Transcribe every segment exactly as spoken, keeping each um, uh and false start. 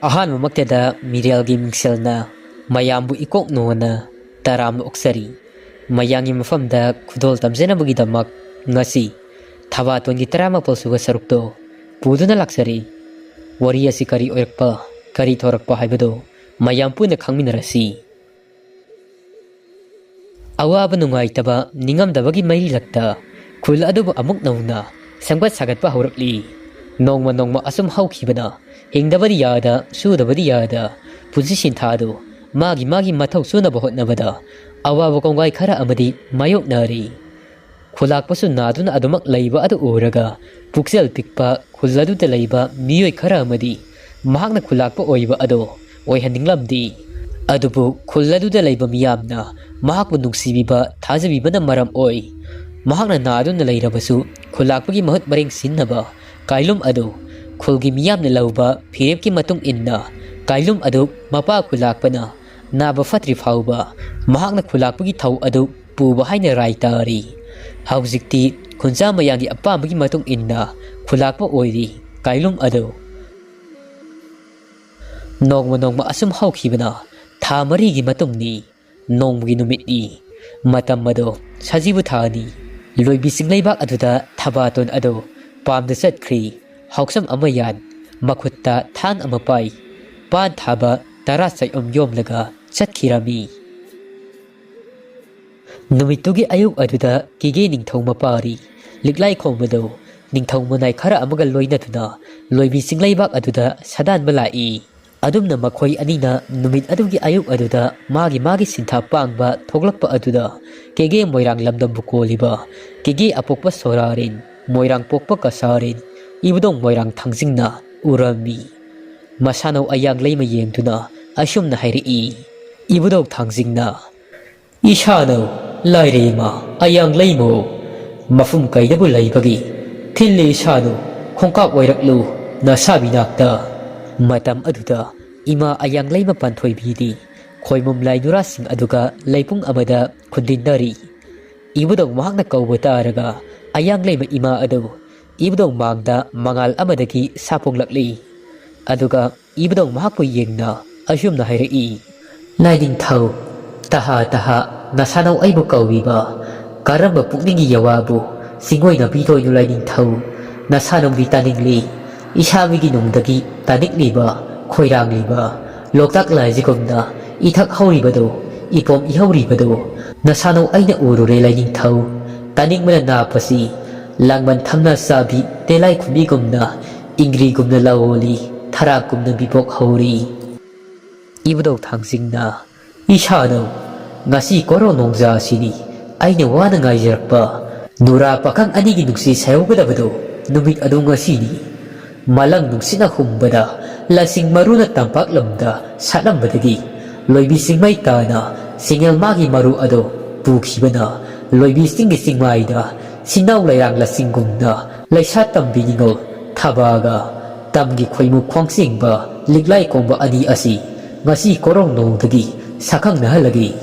ꯑꯍꯥꯟꯕꯃꯛꯇꯗ ꯃꯤꯔꯦꯜꯒꯤ ꯃꯤꯡꯁꯦꯜꯅ ꯃꯌꯥꯝꯕꯨ ꯏꯀꯣꯛ ꯅꯣꯟꯅ ꯇꯔꯥꯝꯅ ꯑꯣꯛꯆꯔꯤ꯫ ꯃꯌꯥꯝꯒꯤ ꯃꯐꯝꯗ ꯈꯨꯗꯣꯜ ꯇꯝꯖꯅꯕꯒꯤꯗꯃꯛ ꯉꯁꯤ ꯊꯕꯥꯇꯣꯟꯒꯤ ꯇꯔꯥꯃꯥꯄꯜ ꯁꯨꯕ ꯁꯔꯨꯛꯇꯣ ꯄꯨꯗꯨꯅ ꯂꯥꯛꯆꯔꯤ꯫ ꯋꯥꯔꯤ ꯑꯁꯤ ꯀꯔꯤ ꯑꯣꯏꯔꯛꯄ, ꯀꯔꯤ ꯊꯣꯔꯛꯄ ꯍꯥꯏꯕꯗꯨ ꯃꯌꯥꯝ ꯄꯨꯟꯅ ꯈꯪꯃꯤꯟꯅꯔꯁꯤ꯫ ꯑꯋꯥꯕ ꯅꯨꯡꯉꯥꯏꯇꯕ ꯅꯤꯡꯉꯝꯗꯕꯒꯤ ꯃꯩꯔꯤꯂꯛꯇ ꯈꯨꯜ ꯑꯗꯨꯕꯨ ꯑꯃꯨꯛ ꯅꯧꯅ ꯁꯦꯝꯒꯠ ꯁꯥꯒꯠꯄ ꯍꯧꯔꯛꯂꯤ꯫ ꯅꯣꯡꯃ ꯅꯣꯡꯃ ꯑꯁꯨꯝ ꯍꯧꯈꯤꯕꯅ ꯍꯤꯡꯗꯕꯗꯤ ꯌꯥꯗ, ꯁꯨꯗꯕꯗꯤ ꯌꯥꯗ, ꯄꯨꯟꯁꯤ ꯁꯤꯟꯊꯥꯗꯨ ꯃꯥꯒꯤ ꯃꯥꯒꯤ ꯃꯊꯧ ꯁꯨꯅꯕ ꯍꯣꯠꯅꯕꯗ ꯑꯋꯥꯕ ꯀꯣꯡꯒꯥꯏ ꯈꯔ ꯑꯃꯗꯤ ꯃꯥꯌꯣꯛꯅꯔꯤ꯫ ꯈꯨꯂꯥꯛꯄꯁꯨ ꯅꯥꯗꯨꯅ ꯑꯗꯨꯃꯛ ꯂꯩꯕ ꯑꯗꯨ ꯎꯔꯒ ꯄꯨꯛꯆꯦꯜ ꯄꯤꯛꯄ ꯈꯨꯜ ꯑꯗꯨꯗ ꯂꯩꯕ ꯃꯤꯑꯣꯏ ꯈꯔ ꯑꯃꯗꯤ ꯃꯍꯥꯛꯅ ꯈꯨꯂꯥꯛꯄ ꯑꯣꯏꯕ ꯑꯗꯣ ꯑꯣꯏꯍꯟꯅꯤꯡꯂꯝꯗꯦ꯫ ꯑꯗꯨꯕꯨ ꯈꯨꯜ ꯑꯗꯨꯗ ꯂꯩꯕ ꯃꯤꯌꯥꯝꯅ ꯃꯍꯥꯛꯄꯨ ꯅꯨꯡꯁꯤꯕꯤꯕ, ꯊꯥꯖꯕꯤꯕꯅ ꯃꯔꯝ ꯑꯣꯏ꯫ ꯃꯍꯥꯛꯅ ꯅꯥꯗꯨꯅ ꯂꯩꯔꯕꯁꯨ ꯈꯨꯂꯥꯛꯄꯒꯤ ꯃꯍꯨꯠ ꯃꯔꯦꯡ ꯁꯤꯟꯅꯕ ꯀꯥꯏꯂꯨꯝ ꯑꯗꯨ ꯈꯨꯜꯒꯤ ꯃꯤꯌꯥꯝꯅ ꯂꯧꯕ ꯐꯤꯔꯦꯞꯀꯤ ꯃꯇꯨꯡ ꯏꯟꯅ ꯀꯥꯏꯂꯨꯝ ꯑꯗꯨ ꯃꯄꯥ ꯈꯨꯂꯥꯛꯄꯅ ꯅꯥꯕ ꯐꯠꯇ꯭ꯔꯤ ꯐꯥꯎꯕ ꯃꯍꯥꯛꯅ ꯈꯨꯂꯥꯛꯄꯒꯤ ꯊꯧ ꯑꯗꯨ ꯄꯨꯕ ꯍꯥꯏꯅ ꯔꯥꯏ ꯇꯥꯔꯤ꯫ ꯍꯧꯖꯤꯛꯇꯤ ꯈꯨꯟꯖꯥ ꯃꯌꯥꯝꯒꯤ ꯑꯄꯥꯝꯕꯒꯤ ꯃꯇꯨꯡ ꯏꯟꯅ ꯈꯨꯂꯥꯛꯄ ꯑꯣꯏꯔꯤ ꯀꯥꯏꯂꯨꯝ ꯑꯗꯨ꯫ ꯅꯣꯡꯃ ꯅꯣꯡꯃ ꯑꯁꯨꯝ ꯍꯧꯈꯤꯕꯅ ꯊꯥ ꯃꯔꯤꯒꯤ ꯃꯇꯨꯡꯅꯤ꯫ ꯅꯣꯡꯃꯒꯤ ꯅꯨꯃꯤꯠꯅꯤ꯫ ꯃꯇꯝ ꯑꯗꯣ ꯁꯖꯤꯕꯨ ꯊꯥꯅꯤ꯫ ꯂꯣꯏꯕꯤ ꯆꯤꯡꯂꯩꯕꯥꯛ ꯑꯗꯨꯗ ꯊꯕꯥꯇꯣꯟ ꯑꯗꯣ ꯄꯥꯝꯗ ꯆꯠꯈ꯭ꯔꯤ꯫ ꯍꯥꯎꯁꯝ ꯑꯃ ꯌꯥꯟ, ꯃꯈꯨꯠꯇ ꯊꯥꯡ ꯑꯃ ꯄꯥꯏ, ꯄꯥꯟ ꯊꯥꯕ ꯇꯔꯥ ꯆꯩꯑꯝ ꯌꯣꯝꯂꯒ ꯆꯠꯈꯤꯔꯝꯃꯤ꯫ ꯅꯨꯃꯤꯠꯇꯨꯒꯤ ꯑꯌꯨꯛ ꯑꯗꯨꯗ ꯀꯦꯒꯦ ꯅꯤꯡꯊꯧ ꯃꯄꯥꯔꯤ ꯂꯤꯛꯂꯥꯏ ꯈꯣꯡꯕꯗꯨ ꯅꯤꯡꯊꯧ ꯃꯅꯥꯏ ꯈꯔ ꯑꯃꯒ ꯂꯣꯏꯅꯗꯨꯅ ꯂꯣꯏꯕꯤ ꯆꯤꯡꯂꯩꯕꯥꯛ ꯑꯗꯨꯗ ꯁꯥꯗꯥꯟꯕ ꯂꯥꯛꯏ꯫ ꯑꯗꯨꯝꯅ ꯃꯈꯣꯏ ꯑꯅꯤꯅ ꯅꯨꯃꯤꯠ ꯑꯗꯨꯒꯤ ꯑꯌꯨꯛ ꯑꯗꯨꯗ ꯃꯥꯒꯤ ꯃꯥꯒꯤ ꯁꯤꯟꯊꯥ ꯄꯥꯡꯕ ꯊꯣꯛꯂꯛꯄ ꯑꯗꯨꯗ ꯀꯦꯒꯦ ꯃꯣꯏꯔꯥꯡ ꯂꯝꯗꯝꯕꯨ ꯀꯣꯜꯂꯤꯕ ꯀꯦꯒꯦ ꯑꯄꯣꯛꯄ ꯁꯣꯔꯥꯔꯦꯟ, ꯃꯣꯏꯔꯥꯡ ꯄꯣꯛꯄ ꯀꯁꯥꯔꯦꯟ, ꯏꯕꯨꯙꯧ ꯃꯣꯏꯔꯥꯡ ꯊꯥꯡꯖꯤꯡꯅ ꯎꯔꯝꯃꯤ꯫ ꯃꯁꯥꯅꯧ ꯑꯌꯥꯡ ꯂꯩꯃ ꯌꯦꯡꯗꯨꯅ ꯑꯁꯨꯝꯅ ꯍꯥꯏꯔꯛꯏ, "ꯏꯕꯨꯙꯧ ꯊꯥꯡꯖꯤꯡꯅ, ꯏꯁꯥꯅꯧ ꯂꯥꯏꯔꯦꯝꯃ ꯑꯌꯥꯡ ꯂꯩꯃ ꯃꯐꯝ ꯀꯩꯗꯕꯨ ꯂꯩꯕꯒꯤ ꯊꯤꯜꯂꯤ ꯏꯁꯥꯅꯧ ꯈꯣꯡꯀꯥꯞ ꯑꯣꯏꯔꯛꯂꯨ ꯅꯁꯥꯕꯤ ꯅꯥꯛꯇ꯫" ꯃꯇꯝ ꯑꯗꯨꯗ ꯏꯃꯥ ꯑꯌꯥꯡ ꯂꯩꯃ ꯄꯥꯟꯊꯣꯏꯕꯤꯗꯤ ꯈꯣꯏꯃꯨꯝ ꯂꯥꯏ ꯅꯨꯔꯥꯁꯤꯡ ꯑꯗꯨꯒ ꯂꯩꯄꯨꯡ ꯑꯃꯗ ꯈꯨꯟꯗꯤꯟꯅꯔꯤ꯫ ꯏꯕꯨꯙꯧ ꯃꯍꯥꯛꯅ ꯀꯧꯕ ꯇꯥꯔꯒ ꯑꯌꯥꯡ ꯂꯩꯃ ꯏꯃꯥ ꯑꯗꯨ ꯏꯕꯨꯙꯧ ꯃꯥꯡꯗ ꯃꯉꯥꯜ ꯑꯃꯗꯒꯤ ꯁꯥꯐꯣꯡꯂꯛꯂꯤ꯫ ꯑꯗꯨꯒ ꯏꯕꯨꯙꯧ ꯃꯍꯥꯛꯄꯨ ꯌꯦꯡꯅ ꯑꯁꯨꯝꯅ ꯍꯥꯏꯔꯛꯏ, "ꯂꯥꯏꯅꯤꯡꯊꯧ, ꯇꯍꯥ ꯇꯍꯥ ꯅꯁꯥꯅꯧ ꯑꯩꯕꯨ ꯀꯧꯔꯤꯕ ꯀꯔꯝꯕ ꯄꯨꯛꯅꯤꯡꯒꯤ ꯌꯋꯥꯕꯨ ꯆꯤꯡꯑꯣꯏꯅꯕꯤꯗꯣꯏꯅꯣ ꯂꯥꯏꯅꯤꯡꯊꯧ? ꯅꯁꯥꯅꯧꯗꯤ ꯇꯥꯅꯤꯡꯂꯤ, ꯏꯁꯥ ꯃꯤꯒꯤ ꯅꯨꯡꯗꯒꯤ ꯇꯥꯅꯤꯡꯂꯤꯕ, ꯈꯣꯏꯔꯥꯡꯂꯤꯕ ꯂꯣꯛꯇꯥꯛ ꯂꯥꯏꯁꯤꯒꯨꯝꯅ ꯏꯊꯛ ꯍꯧꯔꯤꯕꯗꯣ, ꯏꯄꯣꯝ ꯏꯍꯧꯔꯤꯕꯗꯣ ꯅꯁꯥꯅꯧ ꯑꯩꯅ ꯎꯔꯨꯔꯦ ꯂꯥꯏꯅꯤꯡꯊꯧ꯫ ꯇꯥꯅꯤꯡꯕꯅ ꯅꯥꯞꯄꯁꯤ ꯂꯥꯡꯕꯟ ꯊꯝꯅ ꯆꯥꯕꯤ ꯇꯦꯂꯥꯏ ꯈꯨꯝꯕꯤꯒꯨꯝꯅ, ꯏꯪꯒ꯭ꯔꯤꯒꯨꯝꯅ ꯂꯥꯑꯣꯜꯂꯤ, ꯊꯔꯥꯛꯀꯨꯝꯅ ꯕꯤꯕꯣꯛ ꯍꯧꯔꯤ"꯫ ꯏꯕꯨꯙꯧ ꯊꯥꯡꯖꯤꯡꯅ, "ꯏꯁꯥꯅꯧ, ꯉꯁꯤ ꯀꯣꯔꯧ ꯅꯣꯡꯖꯥ ꯑꯁꯤꯅꯤ ꯑꯩꯅ ꯋꯥꯅ ꯉꯥꯏꯖꯔꯛꯄ꯫ ꯅꯨꯔꯥ ꯄꯥꯈꯪ ꯑꯅꯤꯒꯤ ꯅꯨꯡꯁꯤ ꯁꯥꯏꯍꯧꯒꯗꯕꯗꯣ ꯅꯨꯃꯤꯠ ꯑꯗꯨ ꯉꯁꯤꯅꯤ꯫ ꯃꯂꯪ ꯅꯨꯡꯁꯤꯠꯅ ꯍꯨꯝꯕꯗ ꯂꯁꯤꯡ ꯃꯔꯨꯅ ꯇꯝꯄꯥꯛ ꯂꯝꯗ ꯁꯥꯠꯂꯝꯕꯗꯒꯤ ꯂꯣꯏꯕꯤ ꯆꯤꯡꯃꯩ ꯇꯥꯅ ꯆꯤꯡꯉꯦꯜ ꯃꯥꯒꯤ ꯃꯔꯨ ꯑꯗꯣ ꯄꯨꯈꯤꯕꯅ ꯂꯣꯏꯕꯤ ꯆꯤꯡꯒꯤ ꯆꯤꯡꯃꯥꯏꯗ ꯁꯤꯡꯅꯥꯎ ꯂꯩꯔꯥꯡ ꯂꯁꯤꯡꯒꯨꯝꯅ ꯂꯩꯁꯥ ꯇꯝꯕꯤ ꯅꯤꯉꯣꯜ ꯊꯕꯥꯒ ꯇꯝꯒꯤ ꯈꯣꯏꯃꯨ ꯈ꯭ꯋꯥꯡꯆꯤꯡꯕ ꯂꯤꯛꯂꯥꯏ ꯀꯣꯝꯕ ꯑꯅꯤ ꯑꯁꯤ ꯉꯁꯤ ꯀꯣꯔꯧ ꯅꯣꯡꯗꯒꯤ ꯁꯛꯈꯪꯅꯍꯜꯂꯒꯦ"꯫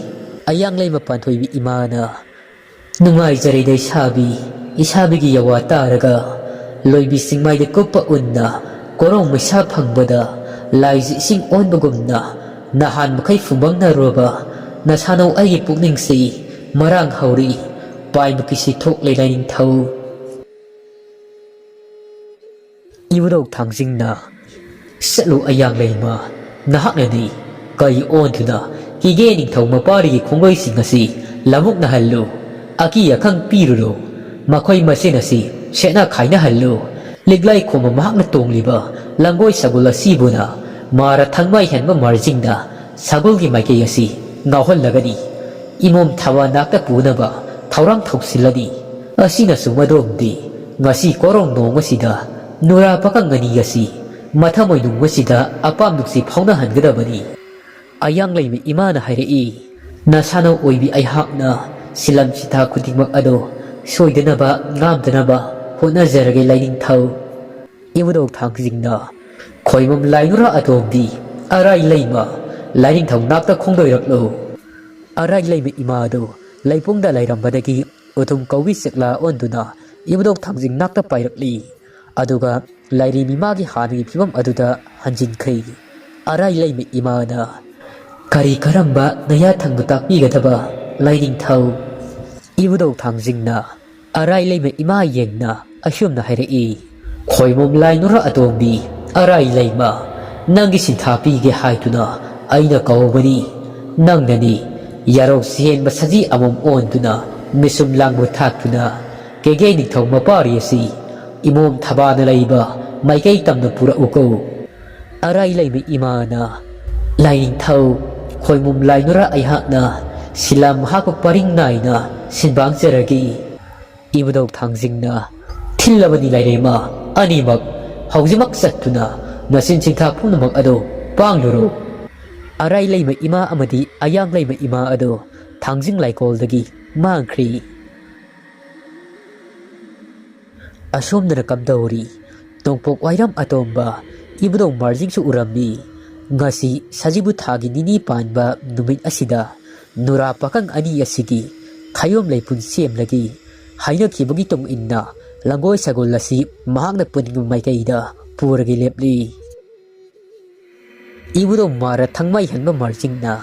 ꯑꯌꯥꯡꯂꯩꯃ ꯄꯥꯟꯊꯣꯏꯕꯤ ꯏꯃꯥꯅ, "ꯅꯨꯡꯉꯥꯏꯖꯔꯦ ꯂꯩꯁꯥꯕꯤ, ꯏꯁꯥꯕꯤꯒꯤ ꯌꯋꯥ ꯇꯥꯔꯒ ꯂꯣꯏꯕꯤ ꯆꯤꯡꯃꯥꯏꯗ ꯀꯨꯞꯄ ꯎꯟꯅ ꯀꯣꯔꯧ ꯃꯩꯁꯥ ꯐꯪꯕꯗ ꯂꯥꯏꯁꯤ ꯏꯁꯤꯡ ꯑꯣꯟꯕꯒꯨꯝꯅ ꯅꯍꯥꯟ ꯃꯈꯩ ꯐꯨꯝꯕꯪꯅꯔꯨꯔꯕ ꯅꯁꯥꯅꯧ ꯑꯩꯒꯤ ꯄꯨꯛꯅꯤꯡꯁꯤ ꯃꯔꯥꯡ ꯍꯧꯔꯛꯏ, ꯄꯥꯏꯕ ꯀꯤꯁꯤ ꯊꯣꯛꯂꯦ ꯂꯥꯏꯅꯤꯡꯊꯧ"꯫ ꯏꯕꯨꯙꯧ ꯊꯥꯡꯖꯤꯡꯅ, "ꯆꯠꯂꯨ ꯑꯌꯥꯡꯂꯩꯃ, ꯅꯍꯥꯛꯅꯅꯤ꯫ ꯀꯩ ꯑꯣꯟꯗꯨꯅ ꯀꯤꯒꯦ ꯅꯤꯡꯊꯧ ꯃꯄꯥꯔꯤꯒꯤ ꯈꯣꯡꯂꯣꯏꯁꯤꯡ ꯑꯁꯤ ꯂꯃꯨꯛꯅꯍꯜꯂꯨ꯫ ꯑꯀꯤ ꯑꯈꯪ ꯄꯤꯔꯨꯔꯣ꯫ ꯃꯈꯣꯏ ꯃꯁꯦꯟ ꯑꯁꯤ ꯁꯦꯠꯅ ꯈꯥꯏꯅꯍꯜꯂꯨ꯫ ꯂꯤꯛꯂꯥꯏ ꯈꯣꯝꯕ ꯃꯍꯥꯛꯅ ꯇꯣꯡꯂꯤꯕ ꯂꯪꯒꯣꯏ ꯁꯒꯣꯜ ꯑꯁꯤꯕꯨꯅ ꯃꯥꯔ ꯊꯪꯃꯥꯏ ꯍꯦꯟꯕ ꯃꯥꯔꯖꯤꯡꯅ ꯁꯒꯣꯜꯒꯤ ꯃꯥꯏꯀꯩ ꯑꯁꯤ ꯉꯥꯎꯍꯜꯂꯒꯅꯤ꯫ ꯏꯃꯣꯝ ꯊꯥꯕ ꯅꯥꯛꯇ ꯄꯨꯅꯕ ꯊꯧꯔꯥꯡ ꯊꯧꯁꯤꯜꯂꯅꯤ꯫ ꯑꯁꯤꯅꯁꯨ ꯃꯗꯣꯝꯗꯤ ꯉꯁꯤ ꯀꯣꯔꯧ ꯅꯣꯡ ꯑꯁꯤꯗ ꯅꯨꯔꯥ ꯄꯥꯈꯪ ꯑꯅꯤ ꯑꯁꯤ ꯃꯊꯃꯣꯏ ꯅꯨꯡ ꯑꯁꯤꯗ ꯑꯄꯥꯝ ꯅꯨꯡꯁꯤ ꯐꯥꯎꯅꯍꯟꯒꯗꯕꯅꯤ"꯫ ꯑꯌꯥꯡꯂꯩꯃ ꯏꯃꯥꯅ ꯍꯥꯏꯔꯛꯏ, "ꯅꯁꯥꯅꯧ ꯑꯣꯏꯕꯤ ꯑꯩꯍꯥꯛꯅ ꯁꯤꯂꯝ ꯁꯤꯊꯥ ꯈꯨꯗꯤꯡꯃꯛ ꯑꯗꯣ ꯁꯣꯏꯗꯅꯕ ꯉꯥꯝꯗꯅꯕ ꯍꯣꯠꯅꯖꯔꯒꯦ ꯂꯥꯏꯅꯤꯡꯊꯧ"꯫ ꯏꯕꯨꯙꯧ ꯊꯥꯡꯖꯤꯡꯅ, "ꯈꯣꯏꯃꯝ ꯂꯥꯏꯅꯨꯔꯥ ꯑꯗꯣꯝꯗꯤ ꯑꯔꯥꯏ ꯂꯩꯃ ꯂꯥꯏꯅꯤꯡꯊꯧ ꯅꯥꯛꯇ ꯈꯣꯡꯗꯣꯏꯔꯛꯂꯨ"꯫ ꯑꯔꯥꯏ ꯂꯩꯃ ꯏꯃꯥꯗꯨ ꯂꯩꯄꯨꯡꯗ ꯂꯩꯔꯝꯕꯗꯒꯤ ꯎꯊꯨꯝ ꯀꯧꯏ ꯆꯦꯛꯂꯥ ꯑꯣꯟꯗꯨꯅ ꯏꯕꯨꯙꯧ ꯊꯥꯡꯖꯤꯡ ꯅꯥꯛꯇ ꯄꯥꯏꯔꯛꯂꯤ꯫ ꯑꯗꯨꯒ ꯂꯥꯏꯔꯦꯝꯕꯤ ꯃꯥꯒꯤ ꯍꯥꯟꯅꯒꯤ ꯐꯤꯕꯝ ꯑꯗꯨꯗ ꯍꯟꯖꯤꯟꯈ꯭ꯔꯦ꯫ ꯑꯔꯥꯏ ꯂꯩꯃ ꯏꯃꯥꯅ, "ꯀꯔꯤ ꯀꯔꯝꯕ ꯅꯌꯥꯊꯪꯗ ꯇꯥꯛꯄꯤꯒꯗꯕ, ꯂꯥꯏꯅꯤꯡꯊꯧ?" ꯏꯕꯨꯙꯧ ꯊꯥꯡꯖꯤꯡꯅ ꯑꯔꯥꯏ ꯂꯩꯃ ꯏꯃꯥ ꯌꯦꯡꯅ ꯑꯁꯨꯝꯅ ꯍꯥꯏꯔꯛꯏ, "ꯈꯣꯏꯃꯨꯝ ꯂꯥꯏ ꯅꯨꯔꯥ ꯑꯇꯣꯝꯕꯤ, ꯑꯔꯥꯏ ꯂꯩꯃ, ꯅꯪꯒꯤ ꯁꯤꯟꯊꯥ ꯄꯤꯒꯦ ꯍꯥꯏꯗꯨꯅ ꯑꯩꯅ ꯀꯧꯕꯅꯤ꯫ ꯅꯪꯅꯅꯤ ꯌꯥꯔꯧ ꯆꯦꯟꯕ ꯁꯖꯤ ꯑꯃꯣꯝ ꯑꯣꯟꯗꯨꯅ ꯃꯤꯁꯨꯝ ꯂꯥꯡꯕ ꯊꯥꯛꯇꯨꯅ ꯀꯦꯒꯦ ꯅꯤꯡꯊꯧ ꯃꯄꯥꯔꯤ ꯑꯁꯤ ꯏꯃꯣꯝ ꯊꯕꯥꯅ ꯂꯩꯕ ꯃꯥꯏꯀꯩ ꯇꯝꯅ ꯄꯨꯔꯛꯎꯀꯣ꯫" ꯑꯔꯥꯏ ꯂꯩꯃ ꯏꯃꯥꯅ, "ꯂꯥꯏꯅꯤꯡꯊꯧ, ꯈꯣꯏꯃꯨꯝ ꯂꯥꯏ ꯅꯨꯔꯥ ꯑꯩꯍꯥꯛꯅ ꯁꯤꯂꯥ ꯃꯍꯥꯛꯄꯨ ꯄꯔꯤꯡ ꯅꯥꯏꯅ ꯁꯤꯟꯕꯥꯡꯖꯔꯒꯦ꯫" ꯏꯕꯨꯙꯧ ꯊꯥꯡꯖꯤꯡꯅ, "ꯊꯤꯜꯂꯕꯅꯤ ꯂꯥꯏꯔꯦꯝꯃ, ꯑꯅꯤꯃꯛ ꯍꯧꯖꯤꯛꯃꯛ ꯆꯠꯇꯨꯅ ꯅꯆꯤꯟ ꯆꯤꯡꯊꯥ ꯄꯨꯝꯅꯃꯛ ꯑꯗꯨ ꯄꯥꯡꯂꯨꯔꯣ꯫" ꯑꯔꯥꯏ ꯂꯩꯃ ꯏꯃꯥ ꯑꯃꯗꯤ ꯑꯌꯥꯡ ꯂꯩꯃ ꯏꯃꯥ ꯑꯗꯨ ꯊꯥꯡꯖꯤꯡ ꯂꯥꯏꯀꯣꯜꯗꯒꯤ ꯃꯥꯡꯈ꯭ꯔꯤ꯫ ꯑꯁꯣꯝꯗꯅ ꯀꯝꯗꯧꯔꯤ? ꯅꯣꯡꯄꯣꯛ ꯋꯥꯏꯔꯝ ꯑꯇꯣꯝꯕ ꯏꯕꯨꯙꯧ ꯃꯥꯔꯖꯤꯡꯁꯨ ꯎꯔꯝꯃꯤ꯫ ꯉꯁꯤ ꯁꯖꯤꯕꯨ ꯊꯥꯒꯤ ꯅꯤꯅꯤ ꯄꯥꯟꯕ ꯅꯨꯃꯤꯠ ꯑꯁꯤꯗ ꯅꯨꯔꯥ ꯄꯥꯈꯪ ꯑꯅꯤ ꯑꯁꯤꯒꯤ ꯈꯥꯌꯣꯝ ꯂꯩꯄꯨꯟ ꯁꯦꯝꯂꯒꯦ ꯍꯥꯏꯅꯈꯤꯕꯒꯤ ꯇꯨꯡ ꯏꯟꯅ ꯂꯥꯡꯒꯣꯏ ꯁꯒꯣꯜ ꯑꯁꯤ ꯃꯍꯥꯛꯅ ꯄꯨꯅꯤꯡꯕ ꯃꯥꯏꯀꯩꯗ ꯄꯨꯔꯒ ꯂꯦꯞꯂꯤ꯫ ꯏꯕꯨꯙꯧ ꯃꯥꯔ ꯊꯪꯃꯩ ꯍꯟꯕ ꯃꯥꯔꯖꯤꯡꯅ